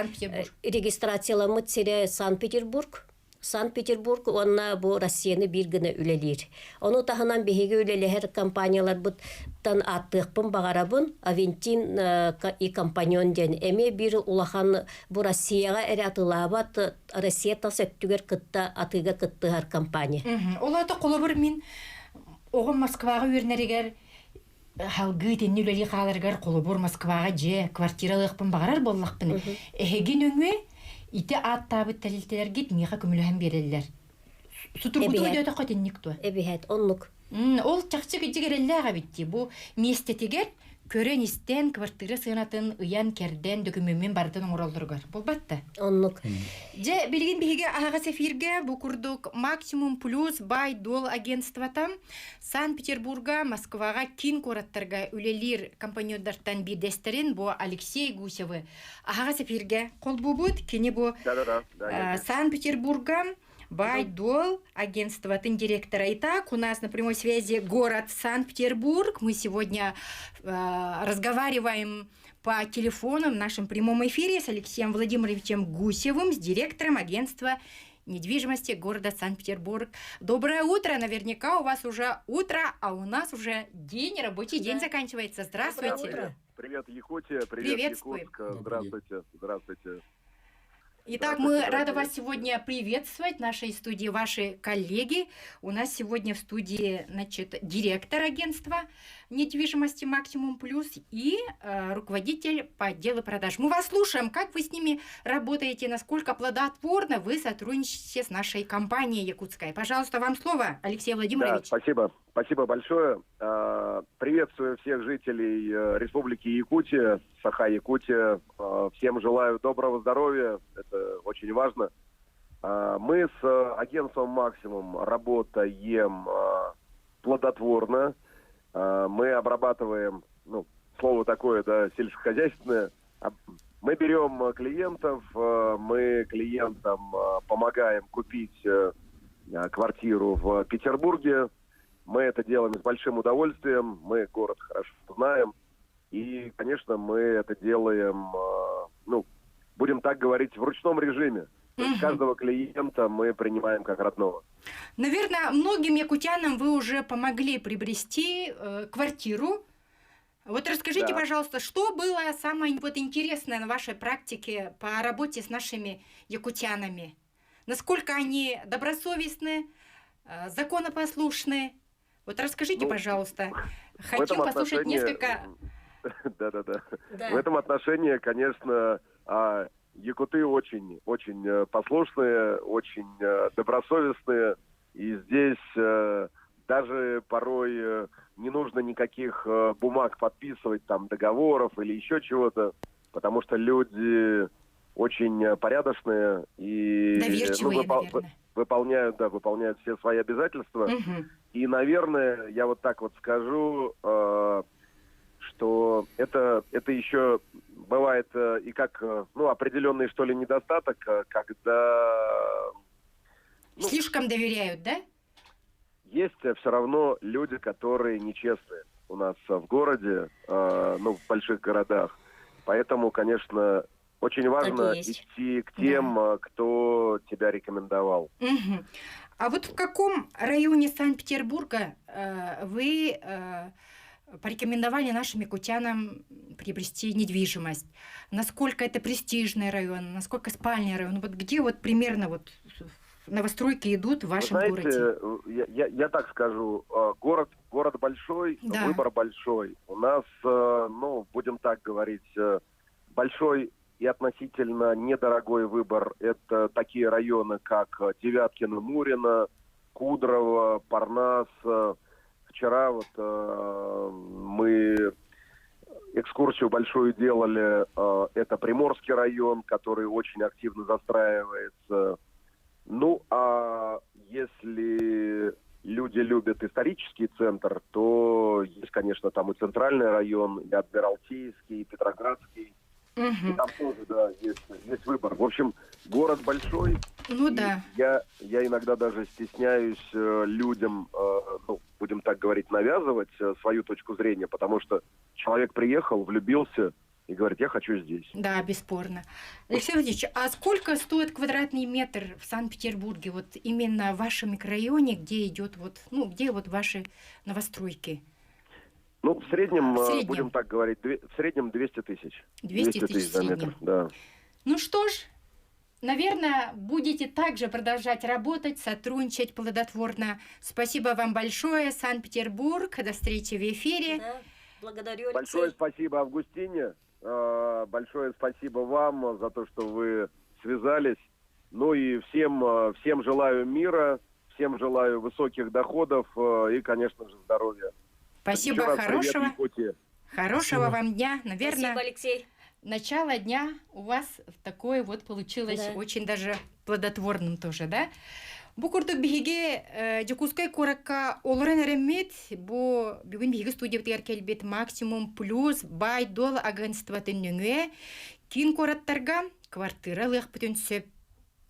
[SPEAKER 2] регистрацияламмыт сирэ Санкт-Петербург. Санкт-Петербург уонна бу Россияны биир гына үлэлиир. Ону таһынан биһиги үлэлэһэр компанияларбыттан ааттыахпын баҕарабын. Авентин и компаньон диэн эмиэ биир улахан бу Россияҕа эрэ атылаабат Россия тас өттүгэр кытта атыыга кыттыһар компания.
[SPEAKER 1] Ол аата холобур мин оҕом Москваҕа үөрэнэригэр халгыы итинни үлэлии хааларыгар холобур Москваҕа дьиэ, квартира ылыахпын баҕарар буоллахпына, эһиги нөҥүө ити ааттаабыт тэрилтэлэргит миэхэ көмөлөһөн биэрэллэр. Сутургутук өйдөөтөххө итинник дуо?
[SPEAKER 2] Эбиһэт, оннук.
[SPEAKER 1] Ол чахчы кырдьык эрэллээх эбит дии. Бу миэстэтигэр көрөн-истэн, квартира сыанатын ыйан-кэрдэн, дөкүмүммүн барытын оҥороллоругар. Буолбат да?
[SPEAKER 2] Оннук.
[SPEAKER 1] Дьэ, билигин биһиги аһаҕас эфиргэ бу курдук Максимум Плюс баай-дуол агентствота Санкт-Петербурга, Москваҕа киин куораттарга үлэлиир компаньоннартан биирдэстэрин бу Алексей Гусевы аһаҕас эфиргэ холбуубут. Кини бу Санкт-Петербурга Байдол агентствотын директора. Итак, у нас на прямой связи город Санкт-Петербург. Мы сегодня разговариваем по телефону в нашем прямом эфире с Алексеем Владимировичем Гусевым, с директором агентства недвижимости города Санкт-Петербург. Доброе утро! Наверняка у вас уже утро, а у нас уже день, рабочий день заканчивается. Здравствуйте.
[SPEAKER 2] Доброе утро.
[SPEAKER 6] Привет, Якутия. Привет, Якутск. Здравствуйте. Здравствуйте.
[SPEAKER 1] Итак, мы рады вас сегодня приветствовать в нашей студии ваши коллеги. У нас сегодня в студии, значит, директор агентства недвижимости «Максимум Плюс» и руководитель по отделу продаж. Мы вас слушаем. Как вы с ними работаете, насколько плодотворно вы сотрудничаете с нашей компанией якутской? Пожалуйста, вам слово, Алексей Владимирович.
[SPEAKER 6] Да, спасибо. Спасибо большое. Приветствую всех жителей Республики Якутия, Саха-Якутия. Всем желаю доброго здоровья, это очень важно. Мы с агентством «Максимум» работаем плодотворно. Мы обрабатываем, ну, слово такое, да, сельскохозяйственное. Мы берем клиентов, мы клиентам помогаем купить квартиру в Петербурге. Мы это делаем с большим удовольствием, мы город хорошо знаем. И, конечно, мы это делаем, ну, будем так говорить, в ручном режиме. То есть каждого клиента мы принимаем как родного.
[SPEAKER 1] Наверное, многим якутянам вы уже помогли приобрести квартиру. Вот расскажите,
[SPEAKER 6] Да.
[SPEAKER 1] пожалуйста, что было самое вот интересное на вашей практике по работе с нашими якутянами? Насколько они добросовестны, законопослушны? Вот расскажите,
[SPEAKER 6] Ну,
[SPEAKER 1] пожалуйста.
[SPEAKER 6] В
[SPEAKER 1] Хотим
[SPEAKER 6] этом
[SPEAKER 1] послушать
[SPEAKER 6] отношении,
[SPEAKER 1] несколько...
[SPEAKER 6] Да-да-да.
[SPEAKER 2] Да.
[SPEAKER 6] В этом отношении, конечно, якуты очень, очень послушные, очень добросовестные. И здесь даже порой не нужно никаких бумаг подписывать, договоров или еще чего-то, потому что люди очень порядочные и,
[SPEAKER 1] Доверчивые, наверное.
[SPEAKER 6] выполняют все свои обязательства.
[SPEAKER 1] Мгм.
[SPEAKER 6] И, наверное, я вот так вот скажу, что это еще бывает и как определенный, что ли, недостаток, когда...
[SPEAKER 1] Слишком доверяют, да?
[SPEAKER 6] Есть все равно люди, которые нечестные у нас в городе, в больших городах. Поэтому, конечно, очень важно
[SPEAKER 2] есть.
[SPEAKER 6] идти к тем, кто тебя рекомендовал.
[SPEAKER 1] Мгм. А вот в каком районе Санкт-Петербурга вы порекомендовали нашим якутянам приобрести недвижимость? Насколько это престижный район, насколько спальный район? Вот где примерно новостройки идут в вашем городе?
[SPEAKER 6] Я так скажу, город большой,
[SPEAKER 1] Да.
[SPEAKER 6] выбор большой. У нас, будем так говорить, большой и относительно недорогой выбор. Это такие районы, как Девяткино, Мурино, Кудрово, Парнас. Вчера мы экскурсию большую делали. Это Приморский район, который очень активно застраивается. А если люди любят исторический центр, то есть, конечно, там и центральный район, и Адмиралтейский, и Петроградский.
[SPEAKER 1] Мгм.
[SPEAKER 6] И там тоже, да, есть выбор. В общем, город большой.
[SPEAKER 1] Ну
[SPEAKER 6] И
[SPEAKER 1] да.
[SPEAKER 6] я иногда даже стесняюсь людям, будем так говорить, навязывать свою точку зрения, потому что человек приехал, влюбился и говорит, я хочу здесь.
[SPEAKER 1] Да, бесспорно. Алексей Владимирович, а сколько стоит квадратный метр в Санкт-Петербурге, вот именно в вашем микрорайоне, где идет вот, ну, где вот ваши новостройки?
[SPEAKER 6] В среднем,
[SPEAKER 1] В среднем.
[SPEAKER 6] будем так говорить, в среднем 200 тысяч.
[SPEAKER 1] 200
[SPEAKER 6] 200
[SPEAKER 1] тысяч
[SPEAKER 6] тысяч
[SPEAKER 1] в
[SPEAKER 6] за метр,
[SPEAKER 1] среднем.
[SPEAKER 6] да.
[SPEAKER 1] Ну что ж, наверное, будете также продолжать работать, сотрудничать плодотворно. Спасибо вам большое, Санкт-Петербург. До встречи в эфире.
[SPEAKER 2] Да, благодарю, Алексей.
[SPEAKER 6] Большое спасибо, Августине. Большое спасибо вам за то, что вы связались. И всем желаю мира, всем желаю высоких доходов и, конечно же, здоровья.
[SPEAKER 1] Спасибо,
[SPEAKER 6] Еще раз привет,
[SPEAKER 1] хорошего.
[SPEAKER 6] Якутии.
[SPEAKER 1] Хорошего
[SPEAKER 3] Спасибо.
[SPEAKER 1] вам дня. Наверное,
[SPEAKER 2] Спасибо, Алексей.
[SPEAKER 1] Начало дня у вас такое вот получилось
[SPEAKER 2] Да.
[SPEAKER 1] очень даже плодотворным тоже, да? Бу курдук биһиги Дьокуускай куоракка олорон эрэммит, бу бүгүн биһиги студиябытыгар кэлбит Максимум Плюс Байдол агентствотын нөҥүө киин куораттарга квартира ылыахпытын сөп.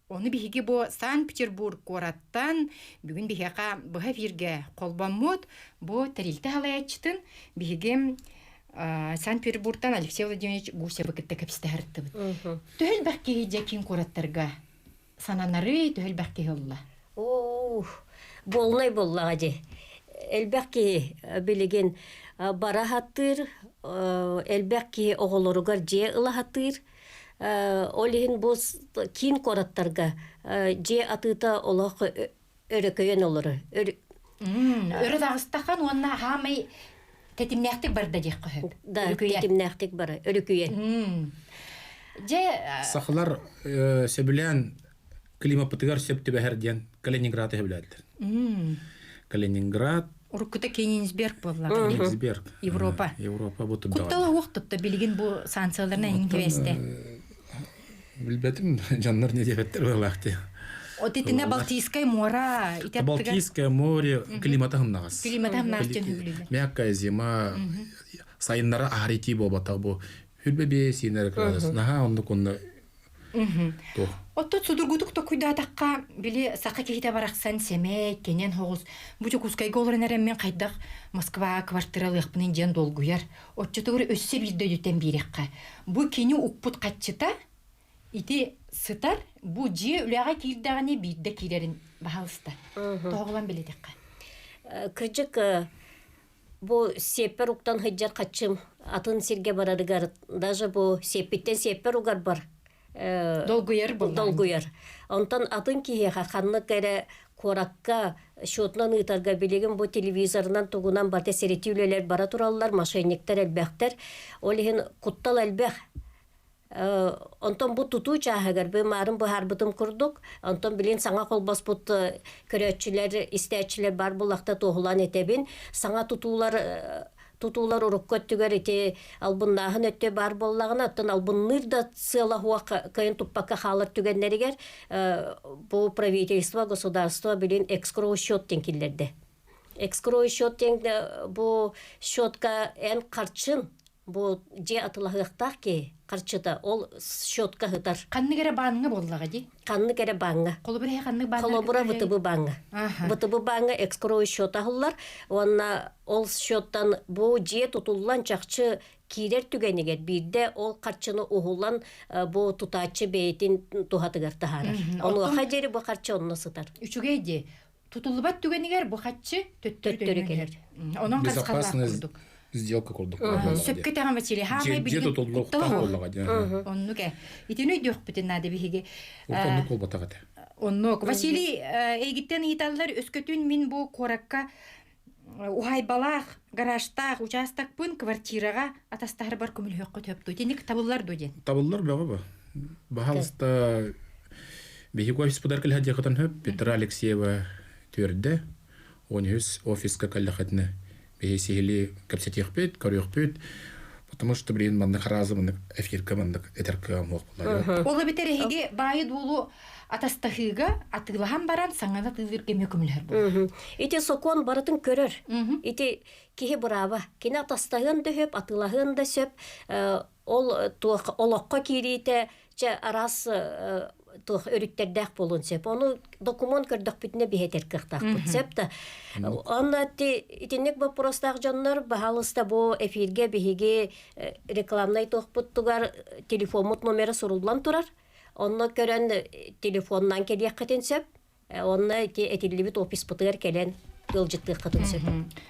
[SPEAKER 1] Ону биһиги бу Санкт-Петербург куораттан бүгүн биһиэхэ быһа эфиргэ холбоммут, бу тэрилтэ халаяччытын биһиги Санкт-Петербургтан Алексей Владимирович Гусевы кытта кэпсэтэһэртибит.
[SPEAKER 2] Мгм.
[SPEAKER 1] Төһөл бэх киһи дьэ киин куораттарга сананары, төһөл бэх киһи ылла?
[SPEAKER 2] Оох, буолнай буоллаҕа дии. Элбэх киһи билигин бара хаттыыр, элбэх киһи оҕолоругар дьиэ ыла хаттыыр. Ол иһин бу киин куораттарга дьиэ атыыта олох өрөкөйөн олорор.
[SPEAKER 1] Өрө даҕыстахан уонна хаамай тэтимнээхтик барда диэх көһөп.
[SPEAKER 2] Да,
[SPEAKER 1] Өрөкүйэ.
[SPEAKER 2] тэтимнээхтик бара, өрөкүйэ.
[SPEAKER 1] Дьэ
[SPEAKER 3] Сахалар сөбүлээн климапытыгар сөп түбэһэр диэн Калининград өһөбүлээтилэр.
[SPEAKER 1] М.
[SPEAKER 3] Калининград.
[SPEAKER 1] Уруккута Кенигсберг буолла.
[SPEAKER 3] Кенигсберг.
[SPEAKER 1] Европа.
[SPEAKER 3] Европа бу тубда.
[SPEAKER 1] Куттала уохтутта билигин бу санкцияларына
[SPEAKER 3] Оттон,
[SPEAKER 1] иҥкибэсте.
[SPEAKER 3] билбэтим, жаннар не диэбэттэр буолаахти.
[SPEAKER 1] От итинэ Балтийское море, ити аттыгар
[SPEAKER 3] Балтийское море
[SPEAKER 1] Мгм.
[SPEAKER 3] климата хымнагас.
[SPEAKER 1] Климата хымнагас тен хүлүлэ.
[SPEAKER 3] Мягкая зима.
[SPEAKER 1] Мгм.
[SPEAKER 3] Сайыннара аһар итии буолбатах бу. Хүрбэ бие сиинэр кырадас. Наһаа оннук онно туох.
[SPEAKER 1] Оттон судургутук токуйдаатахха, били саха киһитэ барахсан сэмэй, кэнэн соҕус, бу Дьокуускайга олорон эрэн мин хайдах Москваҕа квартиралыахпыный диэн долгуйар. Оччотугар өссө биирдэ өйдөтөн биэриэххэ. Бу кини укпут хаччыта ити сытар, бу дьиэ үлэҕэ киирдэҕинэ биирдэ киирэрин баһаалыста. Тоһоҕолоон билитэххэ.
[SPEAKER 2] Кырдьык, бу сиэппэр уктан сылдьар хаччым атын сиргэ барарыгар даже бу сиэппиттэн сиэппэр угарбар
[SPEAKER 1] долгуйар
[SPEAKER 2] долгуйар. Онтон атын киһиэхэ ханнык эрэ куоракка счетунан ыытарга билигин бу телевизорынан тугунан барыта сэрэтии үлэлэр бара тураллар, мошенниктар элбэхтэр. Ол иһин куттал элбэх. Онтон бу тутуу чааһыгар бу маарын быһаарбытым курдук, онтон билин саҥа холбоспут көрөөччүлэр, истээччилэр бар буллахта туоһулаан этэбин. Саҥа тутуулар тутуулар урукку өттүгэр ити албыннааһын өттө баар буоллаҕына, оттон албынныыр да сыала суох кыайан туппакка хаалар түгэннэригэр бу правительство, государство билин экскроу счет диэн киллэрдэ. Экскроу счет диэн бу счетка эн харчын бу дьиэ атылаһыахтаах киһи харчыта ол счетка сытар.
[SPEAKER 1] Ханнык эрэ бааҥҥа буоллаҕа дии?
[SPEAKER 2] Ханнык эрэ бааҥҥа.
[SPEAKER 1] Холобура ханнык бааҥҥа?
[SPEAKER 2] Холобура ВТБ бааҥҥа. ВТБ бааҥҥа экскроу счет аһыллар уонна ол счеттан бу дьиэ тутуллан чахчы киирэр түгэнигэр биирдэ ол харчыны уһулан бу тутааччы бэйэтин туһатыгар таһаарар. Онуоха диэри бу харчы онно сытар.
[SPEAKER 1] Үчүгэй дии. Тутуллубат түгэнигэр бу харчы төттөрү кэлэр. Онон харысхаллаах курдук.
[SPEAKER 3] Сделка курдук.
[SPEAKER 1] Сөпкө тэҕин Василий. Хаамай
[SPEAKER 3] билигин тутуллуохтаах буоллаҕа дии.
[SPEAKER 1] Оннук ээ. Итини өйдүөхпүтүн наада биһиги.
[SPEAKER 3] Оннук буолбатах этэ.
[SPEAKER 1] Оннук. Василий, эйгиттэн ыйыталлар, өскөтүн мин бу куоракка уһайбалаах, гаражтаах учаастакпын квартираҕа атастаһарбар көмөлөһүөххэ сөп дуо? Итинник табыллар дуо диэн?
[SPEAKER 3] Табыллар бөҕө бу. Баһаалыста биһиги офиспытыгар кэлиһэ диэххитин сөп. Петра Алексеева түөрдэ. 13 офиска кэллэххитинэ биһи сиһилии кэпсэтиэхпит, көрүөхпүт. Потому что, блин, маннык хараазы маннык эфиргэ маннык этэр кыаҕым суох буолла.
[SPEAKER 1] Ол эбэтэр эһиги баайы-дуолу атастаһыыга атыылаһан баран саҥаны атыылыырга эмиэ көмөлөһөр буолар.
[SPEAKER 2] Ити сокуон барытын көрөр. Ити киһи бырааба. Кини атастаһыан да сөп, атыылаһыан да сөп. Ол туох олоххо киириитэ чэ араас туох өрүттэрдээх буолуон сөп. Ону докумуон көрдөхпүтүнэ биһэтэр кыахтаахпыт сөп да. Онно итинник боппуруостаах дьоннор баһаалыста бу эфиргэ биһиги рекламнай туохпуттугар телефоммут номера суруллан турар. Онно көрөн телефонунан кэлиэххитин сөп. Онно ити этиллибит офиспытыгар кэлэн ыалдьыттыаххытын сөп.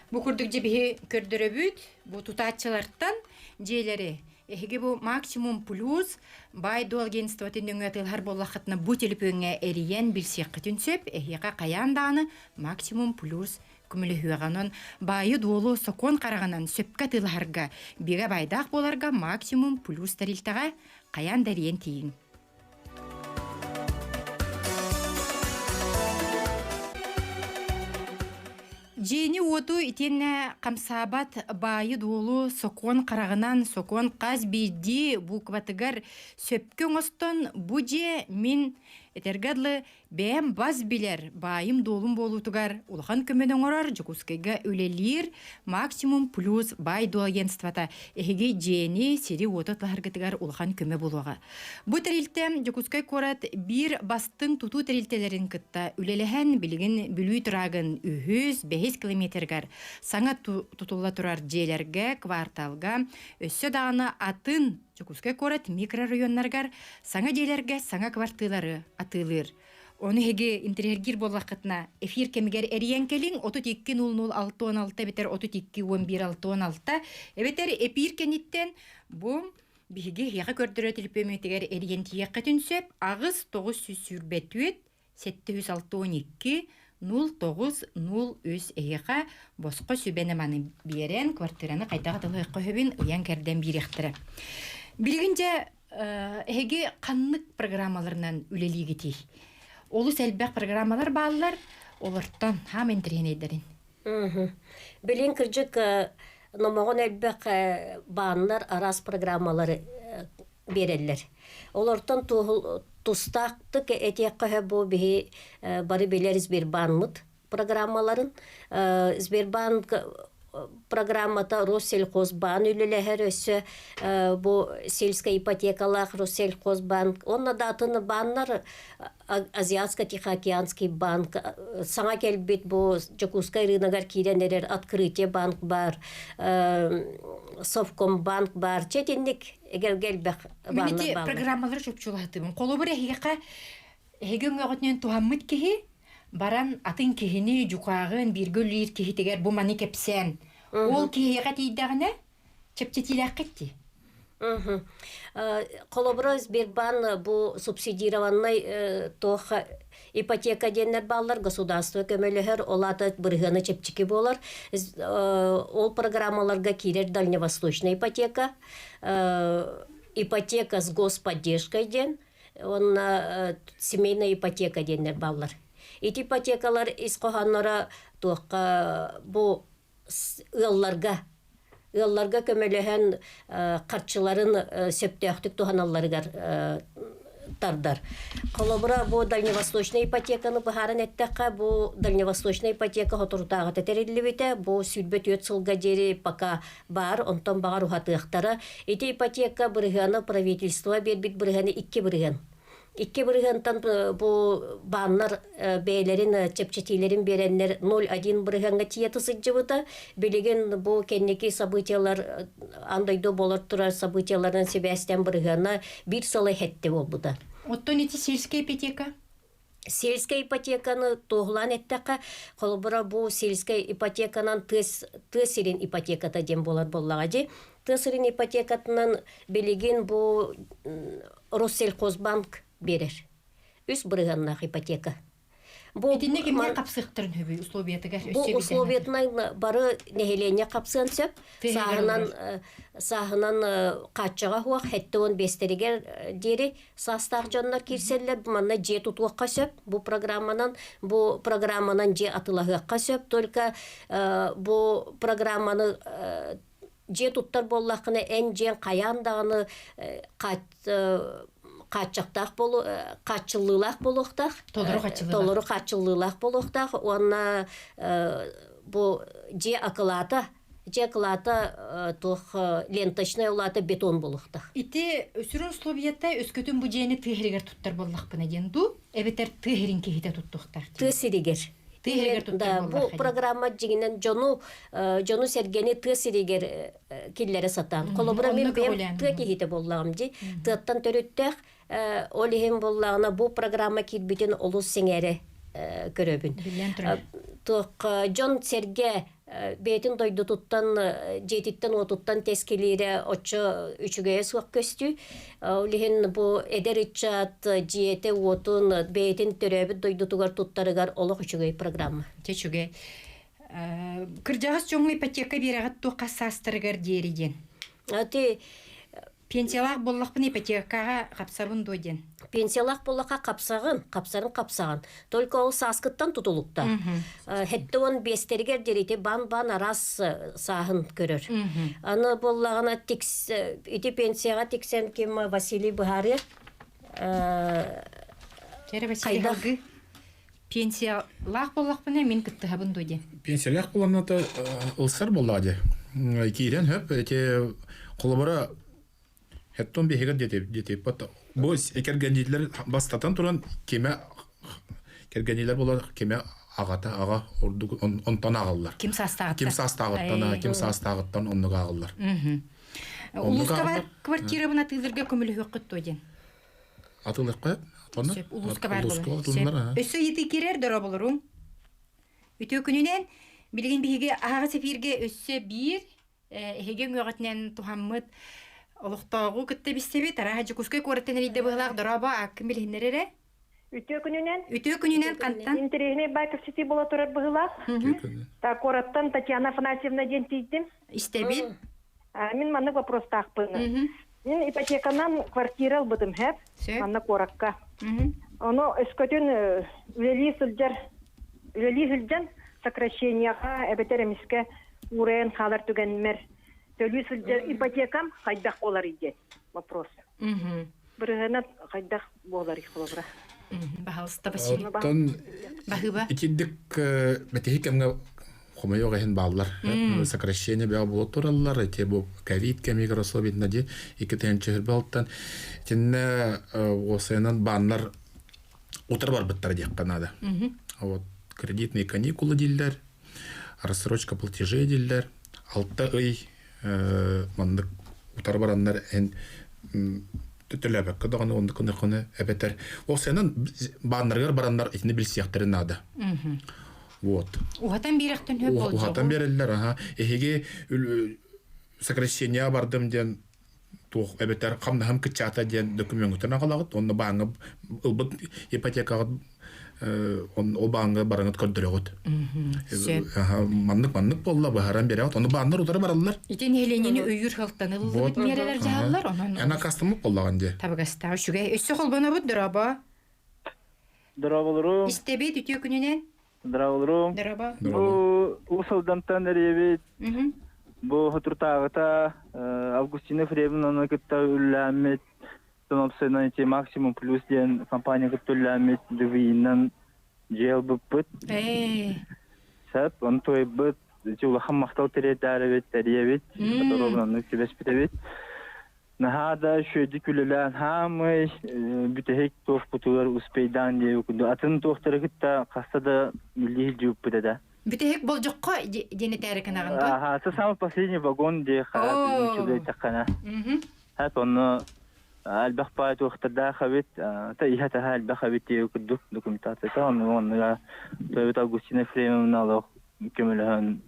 [SPEAKER 1] Бу курдук дьэ көрдөрөбүт бу тутааччылартан дьиэлэри эһиги бу максимум плюс баай-дуол агентствотын нөҥүө атыылаһар буоллаххытына бу телефоҥҥа эрийэн билсиэххитин сөп эһиэхэ хайаан даҕаны максимум плюс көмөлөһүөҕэ онон баайы-дуолу сокуон хараҕынан сөпкө атыылаһарга бигэ баайдаах буоларга максимум плюс тэрилтэҕэ хайаан да эрийэн тиийиҥ. Дьиэни-уоту итиэннэ хамсаабат баайы-дуолу сокуон хараҕынан сокуон хас биирдии букватыгар сөпкө оҥостон бу дьиэ мин этэргэ дылы Бэйэм бас билэр баайым-дуолум буолуутугар улахан көмөнү оҥорор Дьокуускайга үлэлиир Максимум плюс баай-дуол агентствота эһиги дьиэни, сири-уоту атылаһаргытыгар улахан көмө буолуоҕа. Бу тэрилтэ Дьокуускай куорат биир бастыҥ тутуу тэрилтэлэрин кытта үлэлэһэн билигин Бүлүү трагын үһүс, бэһис километрыгар саҥа тутулла турар дьиэлэргэ, кварталга өссө даҕаны атын Дьокуускай куорат микрорайоннарыгар саҥа дьиэлэргэ саҥа квартиралары атыылыыр. Ону эһиги интэриэһиргиир буоллаххытына, эфир кэмигэр эрийэн кэлиҥ 32 00 66 эбэтэр 32 11 66 эбэтэр эпиир кэнниттэн бу биһиги эһиэхэ көрдөрөр телепиэмэтигэр эрийэн тиийиэххитин сөп 8 924 762 09 03 эһиэхэ босхо сүбэни-маны биэрэн квартираны хайдах атылыахха сөбүн ыйан-кэрдэн биэриэхтэрэ. Билигин дьэ эһиги ханнык программаларынан үлэлиигитий? Олус элбэх программалар бааллар, олортон хаам интэриэһинэйдэрин.
[SPEAKER 2] Билин кырдьык номоҕон элбэх бааннар араас программалары биэрэллэр. Олортон тустаахтык этиэххэ сөп бу биһи бары билэр Сбербааммыт программаларын. Сбербанк программата Россельхозбаан үлэлэһэр өссө бу сельская ипотекалаах Россельхозбанк онно да атын бааннар Азиатско-Тихоокеанский банк саҥа кэлбит бу Дьокуускай рыногар киирэн эрэр Открытие банк баар, Совкомбанк баар. Чэ итинник эгэлгэ элбэх
[SPEAKER 1] Мин ити программалары чопчулаһытыбын. Холобур эһиэхэ эһиги өҥөҕүтүнэн туһаммыт киһи баран атын киһини дьукааҕын бииргэ үлэлиир киһитигэр бу маны кэпсээн ол киһиэхэ тиийдэҕинэ чэпчэтиилээххит дии.
[SPEAKER 2] Холобура, Сбербаан бу субсидированнай туох ипотека диэннэр бааллар, государство көмөлөһөр, ол аата бырыһыана чэпчэки буолар. Ол программаларга киирэр дальневосточная ипотека, ипотека с господдержкой диэн, уонна семейная ипотека диэннэр бааллар. Ити ипотекалар ис хоһоонноро туохха бу ыалларга ыалларга көмөлөһөн харчыларын сөптөөхтүк туһаналларыгар тардар. Холобура, бу дальневосточная ипотеканы быһааран эттэххэ, бу дальневосточная ипотека соторутааҕыта тэриллибитэ, бу 24 сылга диэри пока баар, онтон баҕар уһатыахтара. Ити ипотека бырыһыана правительство биэрбит бырыһыана 2 бырыһыан. Икки бырыһыантан бу бааннар бэйэлэрин чэпчэтиилэрин биэрэннэр 0,1 бырыһыаҥҥа тиийэ сылдьыбыта. Билигин бу кэнники событиелар аан дойду буолар турар событиеларынан сибээстээн бырыһыана биир сыл иһэтти буолбута.
[SPEAKER 1] Оттон ити сельская ипотека?
[SPEAKER 2] Сельская ипотеканы туоһулаан эттэххэ, холобура бу сельская ипотеканан тыа сирин ипотеката диэн буолар буоллаҕа дии. Тыа сирин ипотекатынан билигин бу Россельхозбанк биэрэр. Үс бырыһыаннаах ипотека.
[SPEAKER 1] Бу Итиннэ кимнэр хапсыахтарын сөбүй условиятыгар?
[SPEAKER 2] Бу условиятынан бары нэһилиэнньэ хапсыан сөп. Сааһынан сааһынан хааччаҕа суох 75-тэригэр диэри саастаах дьоннор киирсэллэр. Манна дьиэ тутуохха сөп. Бу программанан бу программанан дьиэ атылаһыахха сөп. Только бу программаны дьиэ туттар буоллаххына эн дьиэҥ хайаан даҕаны хааччахтаах болу хааччыллыылаах буолуохтаах
[SPEAKER 1] толору хааччыллыылаах
[SPEAKER 2] толору хааччыллыылаах буолуохтаах уонна бу дьиэ акылаата дьиэ акылаата туох ленточная улаата бетон буолуохтаах
[SPEAKER 1] ити сүрүн условията өскөтүн бу дьиэни тыа сиригэр туттар буоллахпына диэн дуу эбэтэр тыа сирин киһитэ туттуохтаах
[SPEAKER 2] тыа сиригэр
[SPEAKER 1] Да,
[SPEAKER 2] бу программа дьиҥинэн дьону дьону сэргэни тыа сиригэр киллэрэ сатаан. Холобура мин бэйэм тыа киһитэ буоллаҕым дии. Тыаттан төрүттээх ол иһин буоллаҕына бу программа киирбитин олус сэҥээрэ көрөбүн. Туох дьон сэргэ бэйэтин дойдутуттан дьиэтиттэн-уотуттан тэскилиирэ оччо үчүгэйэ суох көстүү. Ол иһин бу эдэр ыччат дьиэтэ-уотун бэйэтин төрөөбүт дойдутугар туттарыгар олох үчүгэй программа.
[SPEAKER 1] Дьэ үчүгэй. Кырдьаҕас дьоҥҥо ипотека биэрэҕит туох хас саастарыгар диэри диэн?
[SPEAKER 2] Ати
[SPEAKER 1] Пенсиялаах буоллахпына ипотекаҕа хапсабын дуо диэн?
[SPEAKER 2] Пенсиялаах буоллахха хапсаҕын, хапсарын хапсаҕын. Только ол сааскыттан тутулуктаах. Хэттэ он биэстэригэр диэри бан-бан араас сааһын көрөр. Аны буоллаҕына тикс ити пенсияҕа тиксэн ким Василий быһаарыа.
[SPEAKER 1] Кэрэ Василий Халгы пенсиялаах буоллахпына мин кыттыһабын дуо диэн.
[SPEAKER 3] Пенсиялаах буоланната ылсар буоллаҕа дии. Киирэн хөп эти холобура Хеттон биһигэр диэтиппат бу кэргэнниилэр бастатан туран кимэ кэргэнниилэр буолар кимэ аҕата аҕа ордук онтон ааҕыллар.
[SPEAKER 1] Ким саастааҕыттан?
[SPEAKER 3] Ким саастааҕыттан, ким саастааҕыттан оннук ааҕыллар.
[SPEAKER 1] Улууска бар квартирабын атыылырга көмөлөһүөххүт дуо диэн?
[SPEAKER 3] Атыылыахха
[SPEAKER 1] Сөп, улууска баар буолар. Өссө ыйытыы киирэр дорооболоруҥ. Үтүө күнүнэн билигин биһиги аһаҕас эфиргэ өссө биир эһиги өҥөҕүтүнэн туһаммыт олохтооҕу кытта билсэбит. Арааһа Дьокуускай куораттан эрийдэ быһыылаах дорообо ааккын билиһиннэр эрэ.
[SPEAKER 7] Үтүө күнүнэн.
[SPEAKER 1] Үтүө күнүнэн хантан?
[SPEAKER 7] Интэриэһинэй баай кэпсэтии буола турар быһыылаах. Так, куораттан Татьяна Афанасьевна диэн тиийдим.
[SPEAKER 1] Истэбит.
[SPEAKER 7] Мин маннык вопростаахпын. Мин ипотеканан квартира ылбытым хэп, манна куоракка. Ону өскөтүн үлэлии сылдьар үлэлии сылдьан сокращениеҕа эбэтэр эмискэ уурайан хаалар түгэммэр төлүү сылдьар ипотекам хайдах буоларый диэн вопрос. Бырыһыана хайдах буоларый холобура?
[SPEAKER 1] Баһалыста Василий.
[SPEAKER 3] Оттон
[SPEAKER 1] Баһыыба.
[SPEAKER 3] итинник бэтиһи кэмҥэ хомойуох иһин бааллар. Сокращение бөҕө буола тураллар. Ити бу ковид кэмигэр особенно ди 2006 итиннэ уосайынан бааннар утары барбыттара диэххэ наада. Вот кредитные каникулы дииллэр, рассрочка платежей дииллэр. 6 ый маннык утары бараннар эн төлөөбөккө даҕаны оннук гынаххына эбэтэр уопсайынан бааннарыгар бараннар итини билсиэхтэрин наада. Вот.
[SPEAKER 1] Уһатан биэрэхтэн хөп болдьоҕу.
[SPEAKER 3] Уһатан биэрэллэр, аха. Эһиги сокращение бардым диэн туох эбэтэр хамнаһым кыччаата диэн докумуоҥҥутун аҕалаҕыт уонна бааҥҥа ылбыт ипотекаҕыт ол бааҥҥа бараҥыт көрдөрөҕүт. Маннык маннык буолла быһааран биэрэҕит. Ону бааннар утары бараллар.
[SPEAKER 1] Ити нэһилиэнньэни өйүүр сылтан ыллыбыт миэрэлэр дьаһаллар. Онон
[SPEAKER 3] Эн аккаастаммыт буоллаҕын дии.
[SPEAKER 1] Табыгастаах үчүгэй. Өссө холбонобут дорообо.
[SPEAKER 8] Дорооболорум.
[SPEAKER 1] Истэбит үтүө күнүнэн.
[SPEAKER 8] Дорооболорум.
[SPEAKER 1] Дорообо.
[SPEAKER 8] Бу Уус Алдантан эрийэбит. Бу Хотуртааҕыта Августина Ефремовнаны кытта үллээммит Тонопсынан ити Максимум Плюс диэн компания кытта үллээммит ДВИ-нан дьиэ ылбыппыт. Сөп, ону туойбут ити улахан махтал тириэрдээрэбит, тэрийэбит, Хоторуобунаннык түбэспитэбит. Наһаа да үчүгэйдик үлэлээн хаамый, бүтэһик туохпутугар успейдаан диэби курдук атын туохтары кытта хаста да үллии сылдьыбыппыт этэ.
[SPEAKER 1] Бүтэһик болдьоххо диэн этээри гынаҕын дуо?
[SPEAKER 8] Аха, это самый последний вагон дии хаат эттэххинэ. Хат онно элбэх баай туохтардаах эбит, та иһэ таһа элбэх эбит диэби курдук документацията. Онно онно Тойот Августина Ефремовна олох көмөлөһөн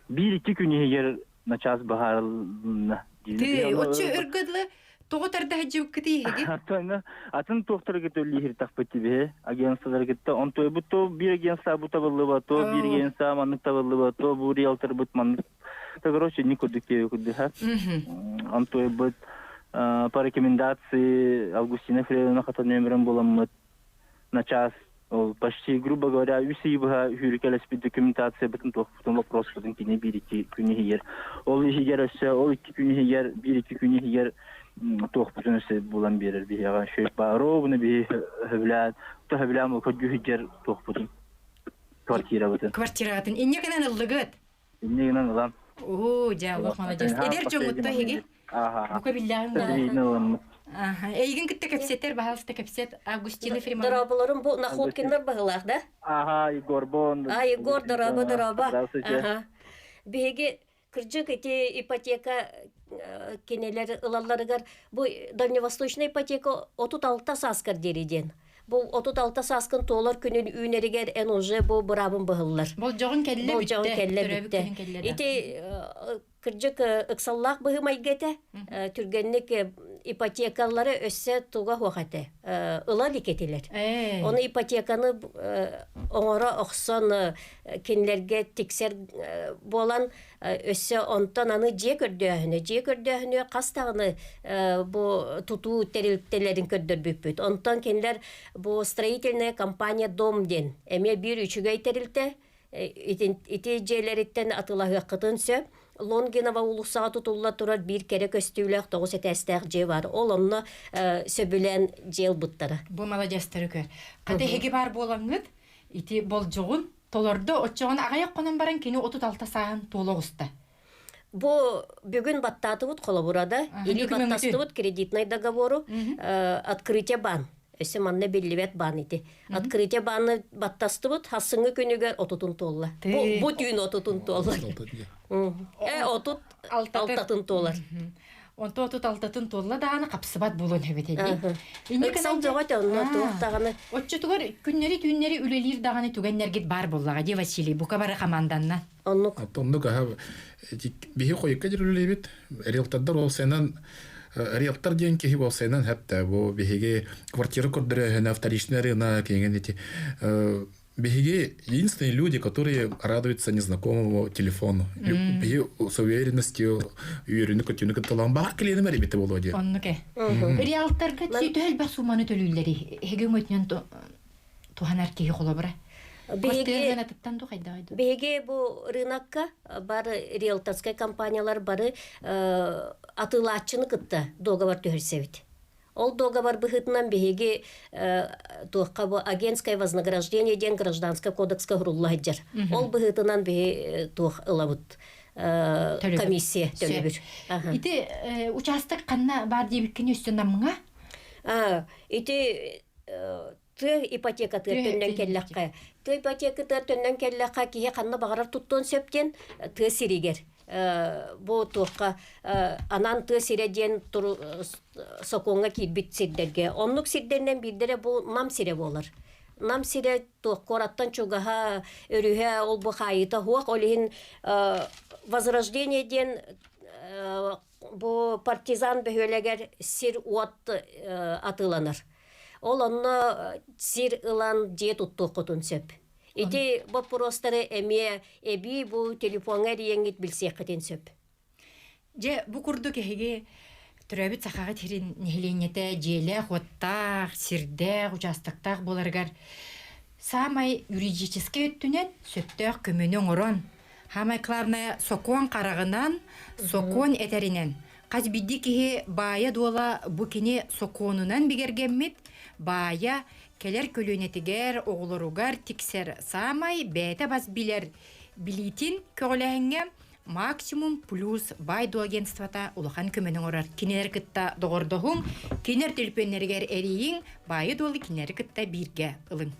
[SPEAKER 8] биир-икки күн иһигэр начаас баһаарылынна.
[SPEAKER 1] Ты оччо өргө дылы тоҕо тарда сылдьыбыккытый эһиги?
[SPEAKER 8] Атын туохтарга төллүүһүртахпыт тибиһи агентстволаргытта онтуйбут то биир агентство бу табыллыба то биир агентство маннык табыллыба то бу риэлторбут маннык то короче не курдук киэби курдук онтуйбут по рекомендации Августина Фредовна хата нөмерин буламмыт на час ол почти грубо говоря үс ый быһа сүүрүкэлэспит документациябытын туохпутун вопроспутун кини биир икки күн иһигэр ол иһигэр өссө ол икки күн иһигэр биир икки күн иһигэр туохпутун өссө булан биэрэр биһиэҕэ үчүгэй ровно биһи сөбүлээн то сөбүлээн көрдүү сылдьар туохпутун квартирабытын
[SPEAKER 1] квартиратын инньэ гынан ыллыгыт
[SPEAKER 8] инньэ гынан ылан
[SPEAKER 1] оо дьэ олох молодец эдэр дьоҥҥутта эһиги Бука биллэҕиҥ
[SPEAKER 8] даҕаны.
[SPEAKER 1] Эйигин кытта кэпсэтэр, баһаалыста кэпсэт. Августина Фримановна.
[SPEAKER 2] Дорооболорум бу Находкиннар баһылаах да?
[SPEAKER 8] Ага, Егор бон.
[SPEAKER 2] А, Егор, дорообо, дорообо. Ага. Биһиги кырдьык ити ипотека кинилэр ылалларыгар бу дальневосточная ипотека 36 сааскар диэри диэн. Бу 36 сааскын туолар күнүн үүнэригэр эн уже бу быраабын быһыллар.
[SPEAKER 1] Болдьоҕун кэллэ бүттэ.
[SPEAKER 2] Болдьоҕун кэллэ бүттэ. Ити Кырдьык, ыксаллаах быһыы-майгы этэ. Түргэнник ипотекалары өссө туга суох этэ. Ыла илик этилэр. Ону ипотеканы оҥоро охсон кинилэргэ тиксэр буолан өссө онтон аны дьиэ көрдөөһүнэ. Дьиэ көрдөөһүнү хас даҕаны бу тутуу тэрилтэлэрин көрдөрбүппүт. Онтон кинилэр бу строительная компания «Дом» диэн эмиэ биир үчүгэй тэрилтэ Ити дьиэлэриттэн атыылаһыаххытын сөп. Лонгинова уулуссаҕа тутулла турар биир кэрэ көстүүлээх тоҕус этээстээх дьиэ баар. Ол онно сөбүлээн дьиэ ылбыттара.
[SPEAKER 1] Бу маладьыастары көр. Хата эһиги баар буолаҥҥыт ити болдьоҕун толордо. Оччоҕуна аҕыйах хонон баран кини 36 сааһын туола оҕуста.
[SPEAKER 2] Бу бүгүн баттаатыбыт холобура да, или баттастыбыт кредитный договору открытие баан. Өссө манна биллибэт баан ити. Открытие бааны баттастыбыт хассыҥҥы күнүгэр отутун туолла. Бу, бу түүн отутун туолла. Э, отут алтатын туолар.
[SPEAKER 1] Онто отут алтатын туолла даҕаны хапсыбат буолуон эбит эди.
[SPEAKER 2] Ыксал бөҕө онно туох даҕаны.
[SPEAKER 1] Оччотугар күннэри-түүннэри үлэлиир даҕаны түгэннэргит баар буоллаҕа дии Василий, бука бары хамаанданна.
[SPEAKER 2] Оннук.
[SPEAKER 3] Оннук аһа биһи хойукка дьүрүлүбүт риэлтордар ол сенан риэлтор диэн киһи ол сенан хэптэ бу биһиги квартира көрдөрөөһүнэ вторичный рынок киҥин ити биһиги единственные люди, которые радуются незнакомому телефону. Биһи с уверенностью үөрүнү көтүүнү кытталаан баар клиеним эрибите болуо диэн.
[SPEAKER 1] Оннук э. Риэлторга төһөл элбэх сумманы төлүүллэри эһиги өҥөтүнэн туһанар киһи холобура.
[SPEAKER 2] Биһиги бу рынокка бары риэлторскай компаниялар бары атыылааччыны кытта договор түһэрсэбит. Ол дуогабар быһыытынан биһиги туохха бу агентское вознаграждение диэн гражданскай кодекска сурулла сылдьар. Ол быһыытынан биһи туох ылабыт комиссия төлөбүр.
[SPEAKER 1] Ити участок ханна баар диэбиккин өссө намҥа?
[SPEAKER 2] Ити тыа ипотекатыгар төннөн кэллэххэ, тыа ипотекатыгар төннөн кэллэххэ киһи ханна баҕарар туттуон сөп диэн тыа сиригэр бу туохха анаан тыа сирэ диэн сокуоҥҥа киирбит сирдэргэ оннук сирдэринэн биирдэрэ бу Нам сирэ буолар. Нам сирэ туох куораттан чугаһа, өрүһэ ол бу хаайыыта суох, ол иһин Возрождение диэн бу партизан бөһүөлэгэр сир-уот атыыланар. Ол онно сир ылан дьиэ туттуоххутун сөп. Ити боппуруостары эмиэ эбии бу телефоҥҥа эрийэҥҥит билсиэххитин сөп.
[SPEAKER 1] Дьэ, бу курдук эһиги төрөөбүт сахаҕыт сирин нэһилиэнньэтэ дьиэлээх-уоттаах, сирдээх, учаастактаах буоларыгар саамай юридическэй өттүнэн сөптөөх көмөнү оҥорон, Самое главное, сокуон хараҕынан, сокуон этэринэн. Хас биирдии киһи баайа-дуола бу кини сокуонунан бигэргэммит баайа кэлэр көлүөнэтигэр, оҕолоругар тиксэр саамай бэйэтэ бас билэр билиитин көҕүлээһиҥҥэ максимум плюс баай-дуол агентствота улахан көмөнү оҥорор. Кинилэри кытта доҕордоһуҥ, кинилэр төлөпүөннэригэр эрийиҥ, баайы-дуолу кинилэри кытта бииргэ ылыҥ.